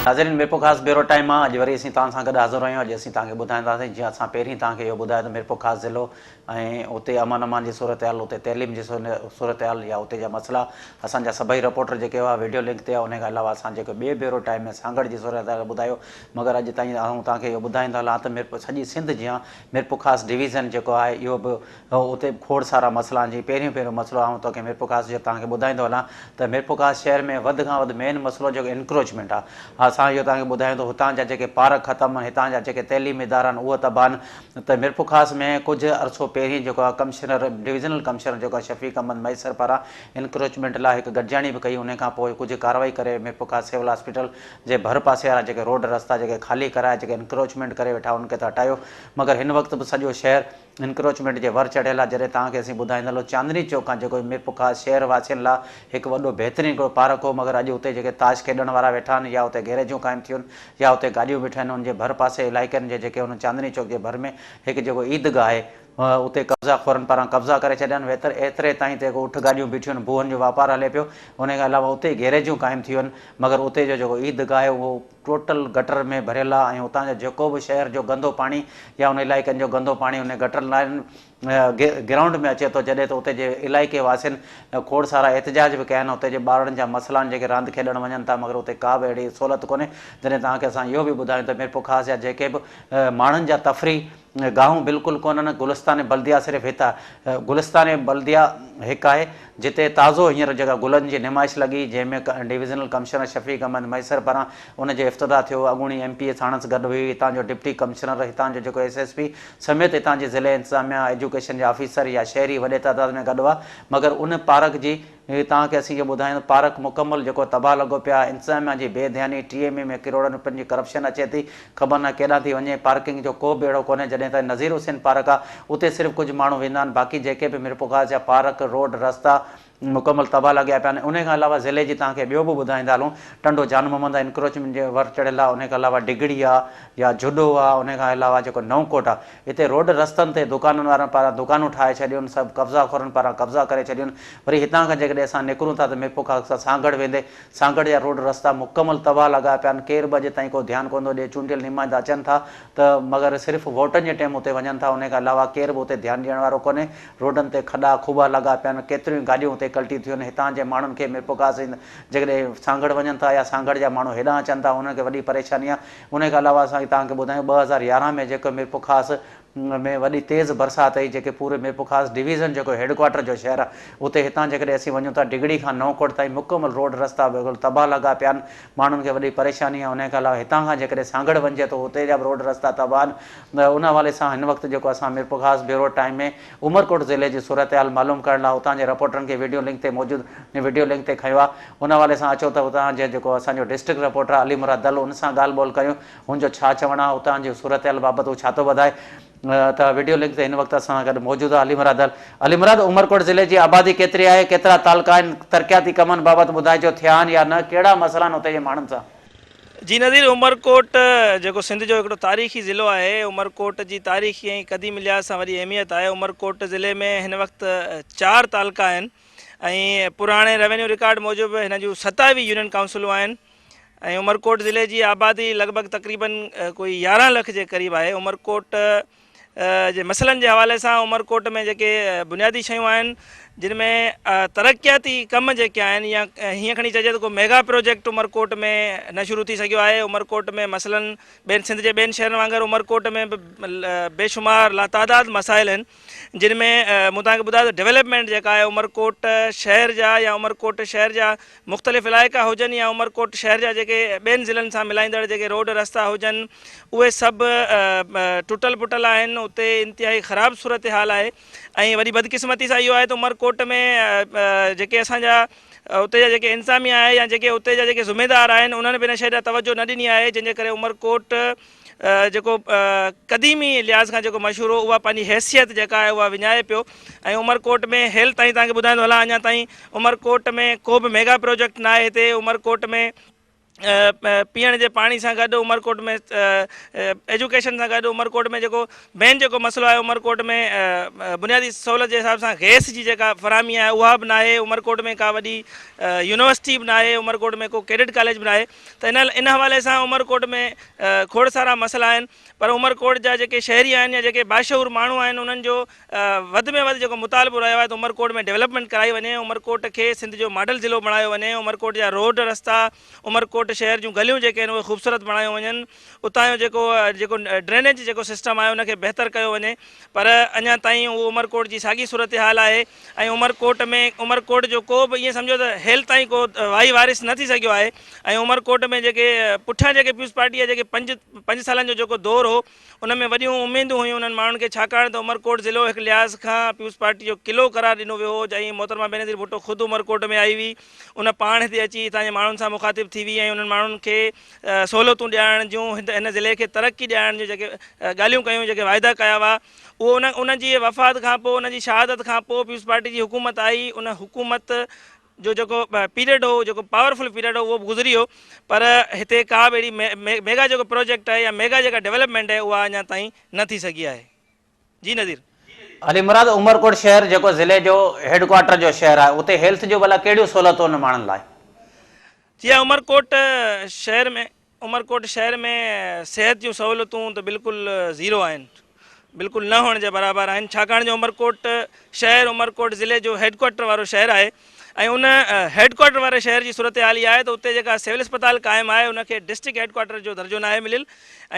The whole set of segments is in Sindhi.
ناظرين ميرپورخاص بيورو ٽائيم مان اڄ وري اسين توهان سان گڏ حاضر آهيون اڄ اسين توهان کي ٻڌائينداسين جيئن اسان پهرين توهان کي اهو ٻڌايو ته ميرپورخاص ضلعو ۽ اتي امن امان جي صورتحال اتي تعليم جي صورتحال يا اتي جا مسئلا اسان جا سڀئي رپورٽر جيڪي هئا ويڊيو لنڪ تي ان کان علاوه اسان جيڪو ٻئي بيورو ٽائيم ۾ سانگهڙ جي صورتحال ٻڌايو مگر اڄ تائين آئون توهان کي اهو ٻڌائيندو هلان ته ميرپور سڄي سنڌ جيان ميرپورخاص ڊويزن جيڪو آهي اهو به اتي به کوڙ سارا مسئلا آهن جي پهريون پهريون مسئلو آئون توکي ميرپورخاص جو توهان کي ٻڌائيندو هلان ته ميرپورخاص شهر ۾ وڌ کان وڌ مين مسئلو جيڪو انڪروچمينٽ آهي اسان اهو توهان کي ٻڌايون ته هتان جا جيڪي پارڪ ختم آهن هتان جا جيڪي تعليمي ادارا آهن اهي تباهه آهن ته ميرپورخاص ۾ ڪجهه عرصو پهرين جيڪو آهي ڪمشنر ڊويزنل ڪمشنر جيڪو آهي شفيق احمد مهيسر پاران انڪروچمينٽ لاء هڪ گڏجاڻي به ڪئي انهي کان پوء ڪجهه ڪارروائي ڪري ميرپورخاص سول هاسپيٽل جي ڀر پاسي وارا جيڪي روڊ رستا جيڪي خالي ڪرايا جيڪي انڪروچمينٽ ڪري ويٺا انهن کي ته هٽايو مگر هن وقت به سڄو شهر انڪروچمينٽ جي ور چڙهيل آهي جڏهن توهان کي اسين ٻڌائيندا هلون چاندني چوڪ کان جيڪو ميرپورخاص شهر واسين لا هڪ وڏو بهترين هڪڙو پارڪ هو مگر اڄ اتي جيڪي تاش کيڏڻ وارا ويٺا آهن يا اتي گيريجون قائم ٿيون آهن يا اتي گاڏيون بيٺيون آهن ان جي ڀر پاسي علائقن جي جيڪي ان چاندني چوڪ جي ڀر ۾ هڪ جيڪو عيد گاهه آهي اتي قبضا خورن پاران قبضا ڪري ڇڏيا آهن ويتر ايتري تائين ته اٺ گاڏيون بيٺيون آهن بوهن جو واپار هلي پيو ان کان علاوه اتي گيريجون قائم ٿيون آهن مگر اتي جو جيڪو عيد گاهه آهي اهو ٽوٽل گٽر ۾ ڀريل آ ۽ اتان جو جيڪو به شهر جو گندو پاڻي يا ان علائقن جو گندو پاڻي ان گٽر لائن گرائونڊ ۾ اچي ٿو جڏهن ته اتي جي علائقي واسين کوڙ سارا احتجاج به ڪيا آهن اتي جي ٻارڙن جا مسئلا آهن جيڪي راند کيڏڻ وڃن ٿا مگر اتي ڪا به اهڙي سهولت ڪونهي جڏهن توهان کي اسان اهو به ٻڌايون ته ميرپورخاص جا جيڪي به ماڻهن جا تفريح گاهون بلڪل ڪونهن، گلستان بلديه صرف هت آهي. گلستان بلديه هڪ آهي، جتي تازو هينئر جيڪا گلن جي نمائش لڳي، جنهن ۾ ڊويزنل ڪمشنر شفيق احمد مهيسر پاران ان جو افتتاح ٿيو، اڳوڻي ايم پي اي ساڻس گڏ هئي، هتان جو ڊپٽي ڪمشنر، هتان جو جيڪو ايس ايس پي سميت هتان جي ضلعي انتظاميا، ايجوڪيشن جا آفيسر يا شهري وڏي تعداد ۾ گڏ هئا، مگر ان پارڪ جي هي توهان کي اسين اهو ٻڌايون ته پارڪ مڪمل جيڪو تباهه لڳو پيو آهي، انتظاميا جي بي ڌياني، ٽي ايم اي ۾ ڪروڙن روپين جي ڪرپشن اچي ٿي، خبر ناهي ڪيڏانهن ٿي وڃي، پارڪنگ جو ڪو به اهڙو ڪونهي، جڏهن ته نذير حسين پارڪ آهي اتي صرف ڪجهه ماڻهو ويندا آهن، باقي جيڪي به ميرپورخاص جا پارڪ، روڊ، رستا مڪمل تباهه لڳيا پيا آهن، انهي کان علاوه ضلعي جي توهان کي ٻيو به ٻڌائيندا هلون ٽنڊو جان محمد آهي انڪروچمينٽ جي ور چڙهيل آهي، انهي کان علاوه ڊگهڙي آهي يا جهڏو آهي، انهي کان علاوه جيڪو نئون ڪوٽ آهي. هتي روڊ رستن تي دڪانن وارن پاران دڪانون ٺاهي ڇڏيون، سڀ قبضا خورن پاران قبضا ڪري ڇڏيون، وري هتان کان جيڪڏهن اسان نڪرون ٿا ته ميرپورخاص کان سانگهڙ ويندي سانگهڙ جا روڊ رستا مڪمل تباهه لڳا پيا آهن، ڪير به اڄ تائين ڪو ڌيان ڪونه ٿو ڏئي، چونڊيل نمائندا اچن ٿا ته مگر صرف ووٽن جي ٽيم اتي وڃن ٿا، انهي کان علاوه ڪير به اتي ڌيان ڏيڻ وارو ڪونهي، روڊن تي کڏا کوٻا لڳا پيا آهن، ڪيتريون ئي گاڏيون اتي ڪلٽي ٿيون آهن، هتان جي ماڻهن کي ميرپورخاص جيڪڏهن سانگهڙ وڃن ٿا يا سانگهڙ جا ماڻهو هيڏانهن اچن ٿا انهن کي وڏي پريشاني آهي. انهي کان علاوه اسان توهان کي ٻڌايون 2011 ۾ جيڪو ميرپورخاص ۾ وڏي تيز برسات آئي جيڪي پوري ميرپورخاص ڊويزن جيڪو هيڊ ڪوارٽر جو شهر آهي اتي هتان جيڪڏهن اسين وڃون ٿا ڊگهڙي کان نئون ڪوٽ تائين مڪمل روڊ رستا بلڪل تباهه لڳا پيا آهن ماڻهن کي وڏي پريشاني آهي انهي کان علاوه هتان کان جيڪڏهن سانگهڙ وڃجي ٿو اتي جا به روڊ رستا تباهه آهن ان حوالي سان هن وقت جيڪو اسان ميرپورخاص بيورو ٽائيم ۾ عمرڪوٽ ضلعي جي صورتحال معلوم ڪرڻ لاء اتان جي رپورٽرن کي ويڊيو لنڪ تي موجود وڊيو لنڪ تي کنيو آهي ان حوالي سان اچو ته اتان جي جيڪو اسان جو ڊسٽرڪٽ رپورٽر آهي علي مراد دل ان سان ڳالهه ٻولهه ڪريون هن جو ڇا چوڻ آهي اتان جي صورتحال بابت هو ڇا ٿو ٻڌائي ته وڊيو لنڪ تي هن وقت اسان سان گڏ موجود آهي علي مراد دل علي مراد عمرڪوٽ ضلعي جي آبادي ڪيتري آهي ڪيترا تعلقا آهن ترقياتي ڪمن بابت ٻڌائجو ٿيا آهن يا نه ڪهڙا مسئلا آهن اتي جي ماڻهن سان. جي نظير عمرڪوٽ جيڪو سنڌ جو هڪڙو تاريخي ضلعو آهي عمرڪوٽ جي تاريخي ۽ قديم لحاظ سان وڏي اهميت آهي عمرڪوٽ ضلعي ۾ هن وقت چار تعلقا آهن ۽ پراڻي روينيو رڪارڊ موجب هن جون 27 يونين ڪائونسلون آهن ۽ عمرڪوٽ ضلعي جي آبادي لڳ ڀڳ تقريبن ڪوئي 11 لک جي قريب آهي عمرڪوٽ جي مسئلن جي حوالي سان عمرڪوٽ ۾ جيڪي بنيادي شيون آهن جن ۾ ترقياتي ڪم جيڪي آهن يا هيئن کڻي چئجي ته ڪو ميگا پروجيڪٽ عمرڪوٽ ۾ نه شروع ٿي سگهيو آهي عمرڪوٽ ۾ مثلاً ٻين سنڌ جي ٻين شهرن وانگر عمرڪوٽ ۾ به بيشمار لاتعداد مسائل آهن جن ۾ مون توهان کي ٻڌايو ته ڊولپمينٽ جيڪا آهي عمرڪوٽ شهر جا يا عمرڪوٽ شهر جا مختلف علائقا هجن يا عمرڪوٽ شهر جا جيڪي ٻين ضلعن سان ملائيندڙ جيڪي روڊ رستا هجن اهي سڀ ٽٽل ڦٽل آهن اتي انتهائي خراب صورتحال آهي ۽ وڏي بدقسمتي سان اهو آهي ته عمرڪوٽ ۾ جيڪي اسان جا اتي جا جيڪي انتظاميا آهي يا جيڪي اتي جا جيڪي ذميدار آهن انهن به ان شيء ڏانهن توجه نه ڏني آهي جنهن جي ڪري عمرڪوٽ جيڪو قديمي لحاظ کان جيڪو مشهور هو اها پنهنجي حيثيت جيڪا آهي اها وڃائي پيو ۽ عمرڪوٽ ۾ هيل تائين توهان کي ٻڌائيندو هلان اڃا تائين عمرڪوٽ ۾ ڪو به ميگا پروجيڪٽ ناهي هتي عمرڪوٽ ۾ پيئڻ جي پاڻي سان گڏ عمرڪوٽ ۾ ايجوڪيشن سان گڏ عمرڪوٽ ۾ جيڪو مين جيڪو مسئلو آهي عمرڪوٽ ۾ بنيادي سهولت جي حساب سان گئس جي جيڪا فراهمي آهي اها به ناهي عمرڪوٽ ۾ ڪا وڏي يونيورسٽي به ناهي عمرڪوٽ ۾ ڪو ڪيڊٽ ڪاليج به ناهي ته ان ان حوالي سان عمرڪوٽ ۾ کوڙ سارا مسئلا آهن پر عمرڪوٽ جا جيڪي شهري آهن يا جيڪي باشعور ماڻهو آهن انهن جو وڌ ۾ وڌ جيڪو مطالبو رهيو آهي ته عمرڪوٽ ۾ ڊولپمينٽ ڪرائي وڃي، عمرڪوٽ کي سنڌ جو ماڊل ضلعو بڻايو وڃي، عمرڪوٽ جا روڊ رستا، عمرڪوٽ شهر جون گليون جيڪي آهن اهي خوبصورت بڻايون وڃن، اتان جو جيڪو جيڪو ڊرينيج جيڪو سسٽم آهي ان کي بهتر ڪيو وڃي پر اڃا تائين اهو عمرڪوٽ جي ساڳي صورتحال آهي ۽ عمرڪوٽ ۾ عمرڪوٽ جو ڪو به ائين سمجهو ته هيل تائين ڪو وائي وارث نه ٿي سگهيو آهي ۽ عمرڪوٽ ۾ جيڪي پٺيان جيڪي پيپلز پارٽي جا جيڪي پنج پنج سالن جو جيڪو دور هو ان ۾ وڏيون اميدون هيون انهن ماڻهن کي ڇاڪاڻ ته عمرڪوٽ ضلعو هڪ لحاظ کان پيپلز پارٽي جو قلعو قرار ڏنو ويو هو ۽ محترمه بينظير ڀٽو خود عمرڪوٽ ۾ آئي هئي ان پاڻ هتي اچي هتان جي ماڻهن سان مخاطب ٿي هئي ۽ انهن ماڻهن کي سهولتون ڏيارڻ جون هن ضلعي کي ترقي ڏيارڻ جون جيڪي ڳالهيون ڪيون جيڪي واعدا ڪيا هئا اهو ان ان جي وفات کان پوء ان جي شهادت کان پوء پيپلز پارٽي جي حڪومت آئي ان حڪومت جو جيڪو پيريڊ هو جيڪو پاورفل پيريڊ هو اهو به گذري ويو پر هتي ڪا به اهڙي ميگا جيڪو پروجيڪٽ آهي يا ميگا جيڪا ڊولپمينٽ آهي اها اڃا تائين نه ٿي سگهي آهي جي نذير. علي مراد عمرڪوٽ شهر جيڪو ضلعي جو هيڊ ڪوارٽر جو شهر آهي اتي هيلٿ جون ڀلا ڪهڙيون سهولتون آهن ماڻهن لاء؟ جي ها عمرڪوٽ شهر ۾ عمرڪوٽ شهر ۾ صحت جون سهولتون ته بلڪل زيرو آهن بلڪل نه هئڻ جي برابر آهن ڇاڪاڻ جو عمرڪوٽ شهر عمرڪوٽ ضلعي جو هيڊ ڪوارٽر وارو شهر آهي ۽ ان هيڊ ڪوارٽر واري شهر جي صورتحال اها آهي ته اتي جيڪا سول اسپتال قائم آهي ان کي ڊسٽرڪٽ هيڊ ڪوارٽر جو درجو ناهي مليل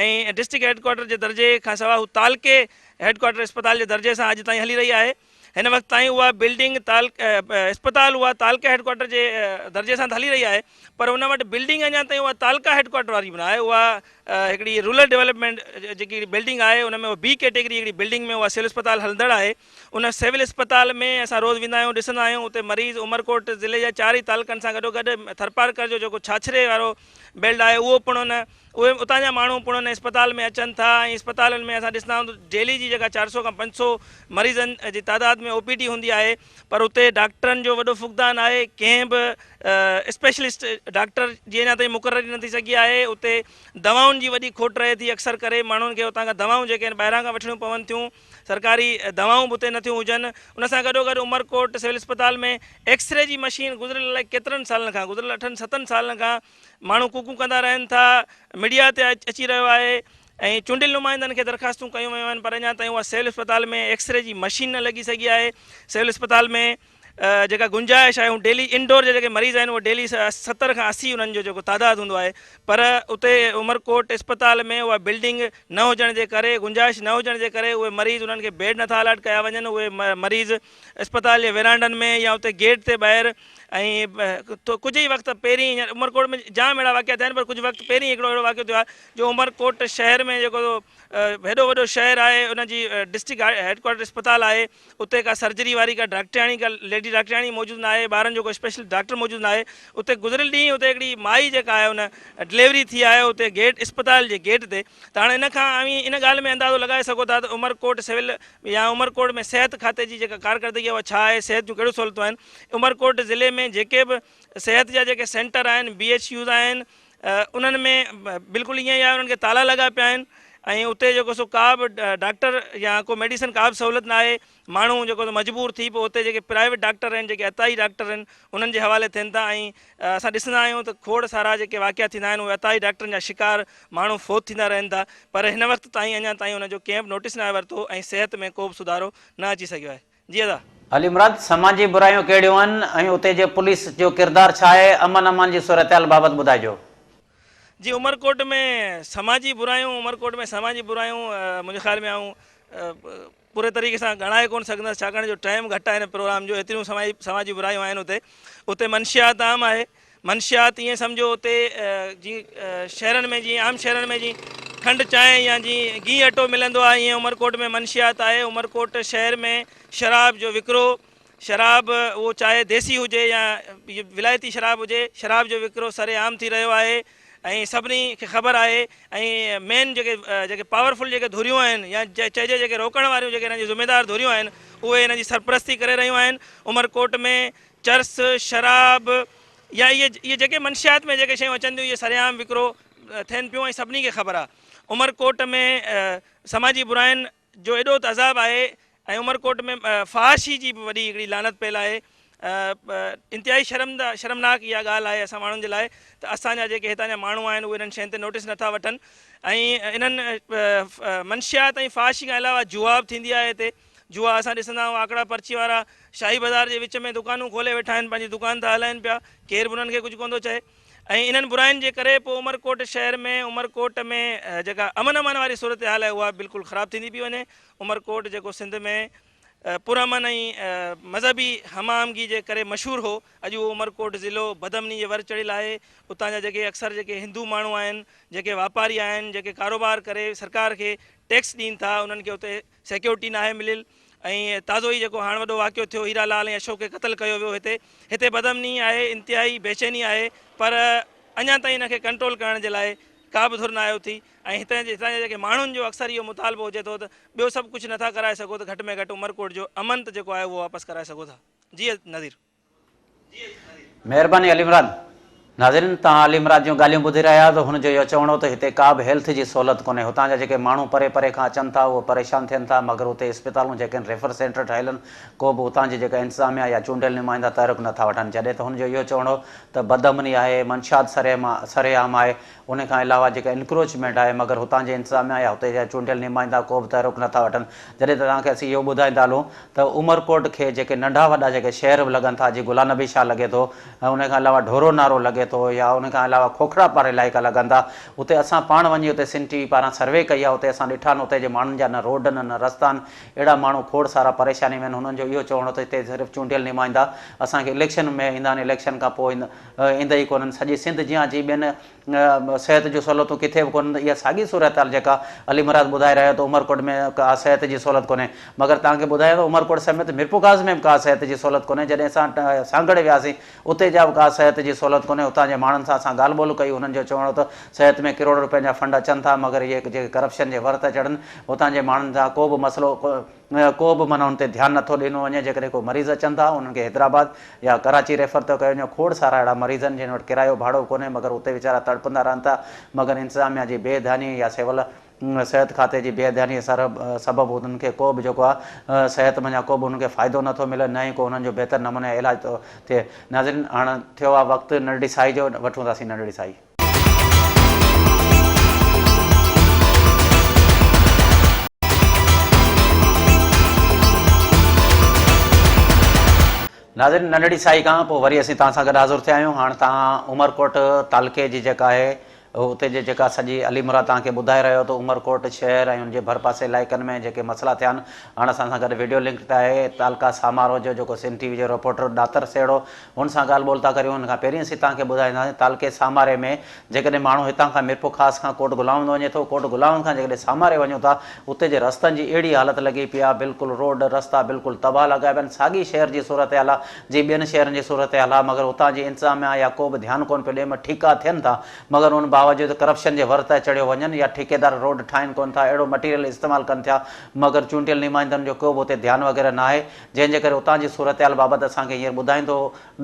۽ ڊسٽرڪٽ هيڊ ڪوارٽر جي درجي کان سواء هو تعلقي هيڊ ڪوارٽر اسپتال جي درجي سان اڄ تائين هلي رهي آهي هن وقت تائين اها بلڊنگ اسپتال اها تعلقه هيڊ ڪوارٽر جي درجي سان ته هلي رهي آهي پر ان وٽ بلڊنگ اڃا تائين اها تعلقه هيڊ ڪوارٽر واري به نه آهي اها هڪڙي رورل ڊولپمينٽ جيڪي بلڊنگ آهي ان ۾ بي ڪيٽيگري هڪڙي بلڊنگ ۾ اها سول اسپتال هلندڙ آهي ان سول اسپتال ۾ اسان روز ويندا آهيون ڏسندا آهيون اتي مريض عمرڪوٽ ضلعي جا چار ئي تعلقن سان گڏو گڏ ٿرپارڪر جو جيڪو ڇاڇري وارو بيلٽ آهي اهو پڻ ان اهي اتان جا ماڻهو پڻ ان اسپتال ۾ اچن ٿا ۽ اسپتالن ۾ اسان ڏسندا آهيون ته ڊيلي جي جيڪا 400 کان 500 مريضن جي تعداد ۾ او پي ڊي هوندي آهي پر اتي ڊاڪٽرن جو وڏو فقدان آهي ڪنهن به اسپيشلسٽ ڊاڪٽر جي اڃا تائين مقرري نه ٿي سگهي آهي اتي دوائن جي وڏي کوٽ رهي ٿي اڪثر ڪري ماڻهن کي اتان کان دوائون جيڪي آهن ٻاهران کان وٺڻيون پون ٿيون سرڪاري دوائون به اتي نٿيون هجن ان سان گڏو گڏ عمرڪوٽ سول اسپتال ۾ ايڪسري جي مشين گذريل الائي ڪيترن سالن کان گذريل اٺن ستن سالن کان ماڻهو ڪوڪون ڪندا رهن ٿا، ميڊيا تي اچي رهيو آهي ۽ چونڊيل نمائندن کي درخواستون ڪيون ويون آهن پر اڃا تائين اها سول اسپتال ۾ ايڪسري جي مشين نه لڳي سگهي آهي، سول اسپتال ۾ جيڪا گنجائش آهي ڊيلي انڊور جا جيڪي مريض آهن اهي ڊيلي 70 کان 80 انهن جو جيڪو تعداد هوندو آهي پر اتي عمرڪوٽ اسپتال ۾ اها بلڊنگ نه هجڻ جي ڪري گنجائش نه هجڻ جي ڪري اهي مريض انهن کي بيڊ نٿا الاٽ ڪيا وڃن اهي مريض اسپتال جي ورانڊن ۾ يا اتي گيٽ تي ٻاهر ۽ ڪجهه ئي وقت پهرين هينئر عمرڪوٽ ۾ جام اهڙا واقعا ٿيا آهن پر ڪجهه وقت پهرين هڪڙو اهڙو واقعو ٿيو آهي جو عمرڪوٽ شهر ۾ جيڪو هيڏو وڏو شهر آهي ان جي ڊسٽرڪٽ هيڊ ڪوارٽر اسپتال آهي اتي ڪا سرجري واري ڪا ڊاڪٽرياڻي ڪا ليڊي ڊاڪٽرياڻي موجود نه آهي ٻارن جو ڪو اسپيشل ڊاڪٽر موجود نه آهي اتي گذريل ڏينهن اتي هڪڙي مائي جيڪا آهي ان ڊليوري ٿي آهي اتي گيٽ اسپتال جي گيٽ تي ته هاڻي ان کان اوهين ان ڳالهه ۾ اندازو لڳائي سگهو ٿا ته عمرڪوٽ سول يا عمرڪوٽ ۾ صحت کاتي جي جيڪا ڪارڪردگي آهي اها ڇا آهي صحت جون ڪهڙيون سهولتون آهن عمرڪوٽ ضلعي ۾ جيڪي به صحت جا جيڪي سينٽر آهن بي ايڇ يوز آهن انهن ۾ بلڪل ائين ئي آهي انهن کي تالا لڳا پيا آهن ۽ اتي جيڪو سو ڪا به ڊاڪٽر يا ڪو ميڊيسن ڪا به سهولت نه آهي ماڻهو جيڪو سو مجبور ٿي پوء اتي جيڪي پرائيويٽ ڊاڪٽر آهن جيڪي عطائي ڊاڪٽر آهن انهن جي حوالي ٿين ٿا ۽ اسان ڏسندا آهيون ته کوڙ سارا جيڪي واقعا ٿيندا آهن اهي عطائي ڊاڪٽرن جا شڪار ماڻهو فوت ٿيندا رهن ٿا پر هن وقت تائين اڃا تائين ان جو ڪنهن به نوٽيس ناهي ورتو ۽ صحت ۾ ڪو به سڌارو نه اچي سگهيو آهي جي ادا. علي مراد، سماجي برايون ڪهڙيون آهن ۽ اتي جي پوليس جو ڪردار ڇا آهي، امن امان جي صورتحال بابت ٻڌائجو. جي عمرڪوٽ ۾ سماجي برايون عمرڪوٽ ۾ سماجي برايون منهنجي خيال ۾ آئون پوري طريقي سان ڳڻائي ڪونه سگهندس ڇاڪاڻ جو ٽائيم گهٽ آهي هن پروگرام جو ايتريون سماجي برايون آهن اتي اتي منشيات عام آهي منشيات ائين سمجهو اتي جي شهرن ۾ جيئن عام شهرن ۾ جيئن کنڊ چانهه يا جيئن گيهه اٽو ملندو آهي ائين عمرڪوٽ ۾ منشيات آهي عمرڪوٽ شهر ۾ شراب جو وڪرو شراب اهو چاهي ديسي هجي يا ولايتي شراب هجي شراب جو وڪرو سر عام ٿي رهيو آهي ۽ سڀني کي خبر آهي ۽ مين جيڪي جيڪي پاورفل جيڪي ڌريون آهن يا چئجي جيڪي روڪڻ واريون جيڪي هنن جي ذميدار ڌريون آهن اهي هن جي سرپرستي ڪري رهيون آهن عمرڪوٽ ۾ چرس شراب يا اهي اهي جيڪي منشيات ۾ جيڪي شيون اچن ٿيون اهي سرعام وڪرو ٿين پيون ۽ سڀني کي خبر آهي. عمرڪوٽ ۾ سماجي براين جو ايڏو ته عذاب آهي ۽ عمرڪوٽ ۾ فحاشي جي به وڏي هڪڙي لعنت پيل آهي. انتهائي شرم شرمناڪ اها ڳالهه آهي اسان ماڻهن جي لاء ته اسان جا جيڪي هتان جا ماڻهو آهن اهي انهن شين تي نوٽيس نٿا وٺن ۽ انهن منشيات ۽ فحاشي کان علاوه جوا به ٿيندي آهي هتي جوا اسان ڏسندا آهيون آڪڙا پرچي وارا شاهي بازار جي وچ ۾ دڪانون کولي ويٺا آهن پنهنجي دڪان ٿا هلائن پيا ڪير به انهن کي ڪجهه ڪونه ٿو چئي ۽ انهن براين جي ڪري پوء عمرڪوٽ شهر ۾ عمرڪوٽ ۾ جيڪا امن امان واري صورتحال آهي اها بلڪل خراب ٿيندي پئي وڃي عمرڪوٽ جيڪو سنڌ ۾ پرامن ۽ مذهبي هم آهنگي جي ڪري مشهور هو، اڄ اهو عمرڪوٽ ضلعو بدامني جي ور چڙهيل آهي، اتان جا جيڪي اڪثر جيڪي هندو ماڻهو آهن، جيڪي واپاري آهن، جيڪي ڪاروبار ڪري سرڪار کي ٽيڪس ڏين ٿا، انهن کي اتي سيڪيورٽي ناهي مليل ۽ تازو ئي جيڪو هاڻ وڏو واقعو ٿيو هيرا لال ۽ اشوڪ کي قتل ڪيو ويو هتي هتي بدامني آهي، انتهائي بيچيني آهي پر اڃا تائين ان کي ڪنٽرول ڪرڻ جي لاء ڪا به ڌر ناهي اٿي ۽ هتان جي هتان جا جيڪي ماڻهن جو اڪثر اهو مطالبو هجي ٿو ته ٻيو سڀ ڪجهه نٿا ڪرائي سگهو ته گهٽ ۾ گهٽ عمرڪوٽ جو امن ته جيڪو آهي اهو واپس ڪرائي سگهو ٿا. جي نذير. مهرباني علي مراد. ناظرين توهان علي مراد جون ڳالهيون ٻڌي رهيا آهيو ته هن جو اهو چوڻ هو ته هتي ڪا به هيلٿ جي سهولت ڪونهي هتان جا جيڪي ماڻهو پري پري کان اچن ٿا اهي پريشان ٿين ٿا مگر اتي اسپتالون جيڪي آهن ريفر سينٽر ٺهيل آهن ڪو به اتان جي جيڪا انتظاميا يا چونڊيل نمائندا تحرڪ نٿا وٺن جڏهن ته هن جو اهو چوڻ هو ته بدامني آهي منشيات سري عام آهي ان کان علاوه جيڪا انڪروچمينٽ آهي مگر هتان جي انتظاميا يا هتي جا چونڊيل نمائندا ڪو به تحرڪ نه ٿا وٺن جڏهن ته توهان کي اسين اهو ٻڌائيندا هلون ته عمرڪوٽ کي جيڪي ننڍا وڏا جيڪي شهر به لڳن ٿا جي غلام نبي شاهه لڳي ٿو ۽ ان کان علاوه ڍورو نارو لڳي ٿو يا ان کان علاوه کوکڙا پار علائقا لڳن ٿا اتي اسان پاڻ وڃي اتي سنڌ ٽي وي پاران سروي ڪئي آهي اتي اسان ڏٺا آهن اتي جي ماڻهن جا نه روڊ آهن نه رستا آهن اهڙا ماڻهو کوڙ سارا پريشاني ۾ آهن هنن جو اهو چوڻ هو ته هتي صرف چونڊيل نمائندا اسان کي اليڪشن ۾ ايندا آهن اليڪشن کان پوء ايندا ئي ڪونهن سڄي سنڌ جيان جي ٻين صحت جون سهولتون ڪٿي به ڪونهن ته اها ساڳي صورتحال جيڪا علي مراد ٻڌائي رهيو ته عمرڪوٽ ۾ ڪا صحت جي سهولت ڪونهي مگر توهان کي ٻڌايان ته عمرڪوٽ سميت ميرپورخاص ۾ به ڪا صحت جي سهولت ڪونهي جڏهن اسان سانگهڙ وياسين اتي جا به ڪا صحت جي سهولت ڪونهي اتان جي ماڻهن سان اسان ڳالهه ٻولهه ڪئي هنن جو چوڻ هو ته صحت ۾ ڪروڙ روپين جا فنڊ اچن ٿا مگر اهي جيڪي ڪرپشن جي ور ٿا چڙهن اتان جي ماڻهن سان ڪو به مسئلو ڪو به معنيٰ ان تي ڌيان نٿو ڏنو وڃي جيڪڏهن ڪو مريض اچن ٿا انهن کي حيدرآباد يا ڪراچي ريفر ٿو ڪيو وڃي کوڙ سارا اهڙا مريض آهن جن وٽ ڪرايو ڀاڙو به ڪونهي مگر اتي ويچارا تڙپندا رهن ٿا مگر انتظاميا جي بي ڌياني يا سول صحت کاتي جي بي ڌياني سبب انهن کي ڪو به جيڪو آهي صحت منجهان ڪو به انهن کي فائدو نٿو ملي نه ئي ڪو انهن جو بهتر نموني علاج ٿو ٿئي ناظرين هاڻ ٿيو آهي وقت ننڍڙي ساهي جو وٺون ٿا سين ننڍڙي ساهي. ناظرين ننڍڙي ساهي کان پوء وري اسين توهان سان گڏ حاضر ٿيا آهيون هاڻ توهان عمرڪوٽ تعلقي جي جيڪا آهي اتي جي جيڪا سڄي علي مراد توهان کي ٻڌائي رهيو ته عمرڪوٽ شهر ۽ ان جي ڀرپاسي علائقن ۾ جيڪي مسئلا ٿيا آهن هاڻ اسان سان گڏ وڊيو لنڪ تي آهي تعلقه سامارو جو جيڪو سنڌ ٽي وي جو رپورٽر ڏاتر سيڙو هن سان ڳالهه ٻولهه ٿا ڪريون. هن کان پهرين اسين توهان کي ٻڌائينداسين تعلقي ساماري ۾ جيڪڏهن ماڻهو هتان کان ميرپورخاص کان ڪوٽ غلام وڃي ٿو، ڪوٽ غلام کان جيڪڏهن ساماري وڃون ٿا اتي جي رستن جي اهڙي حالت لڳي پئي آهي بلڪل روڊ رستا بلڪل تباهه لڳا پيا آهن ساڳي شهر جي صورتحال آهي جي ٻين شهرن جي صورتحال آهي مگر اتان جي انتظاميا يا ڪو به ڌيان ڪونه پيو ڏئي م ٺيڪا ٿين ٿا مگر ان باوجود ڪرپشن جي ور ته چڙهيو وڃن يا ٺيڪيدار روڊ ٺاهين ڪونه ٿا اهڙو مٽيريل استعمال ڪن ٿيا مگر چونڊيل نمائندن جو ڪو به اتي ڌيان وغيره ناهي جنهن جي ڪري اتان جي صورتحال بابت اسان کي هينئر ٻڌائيندو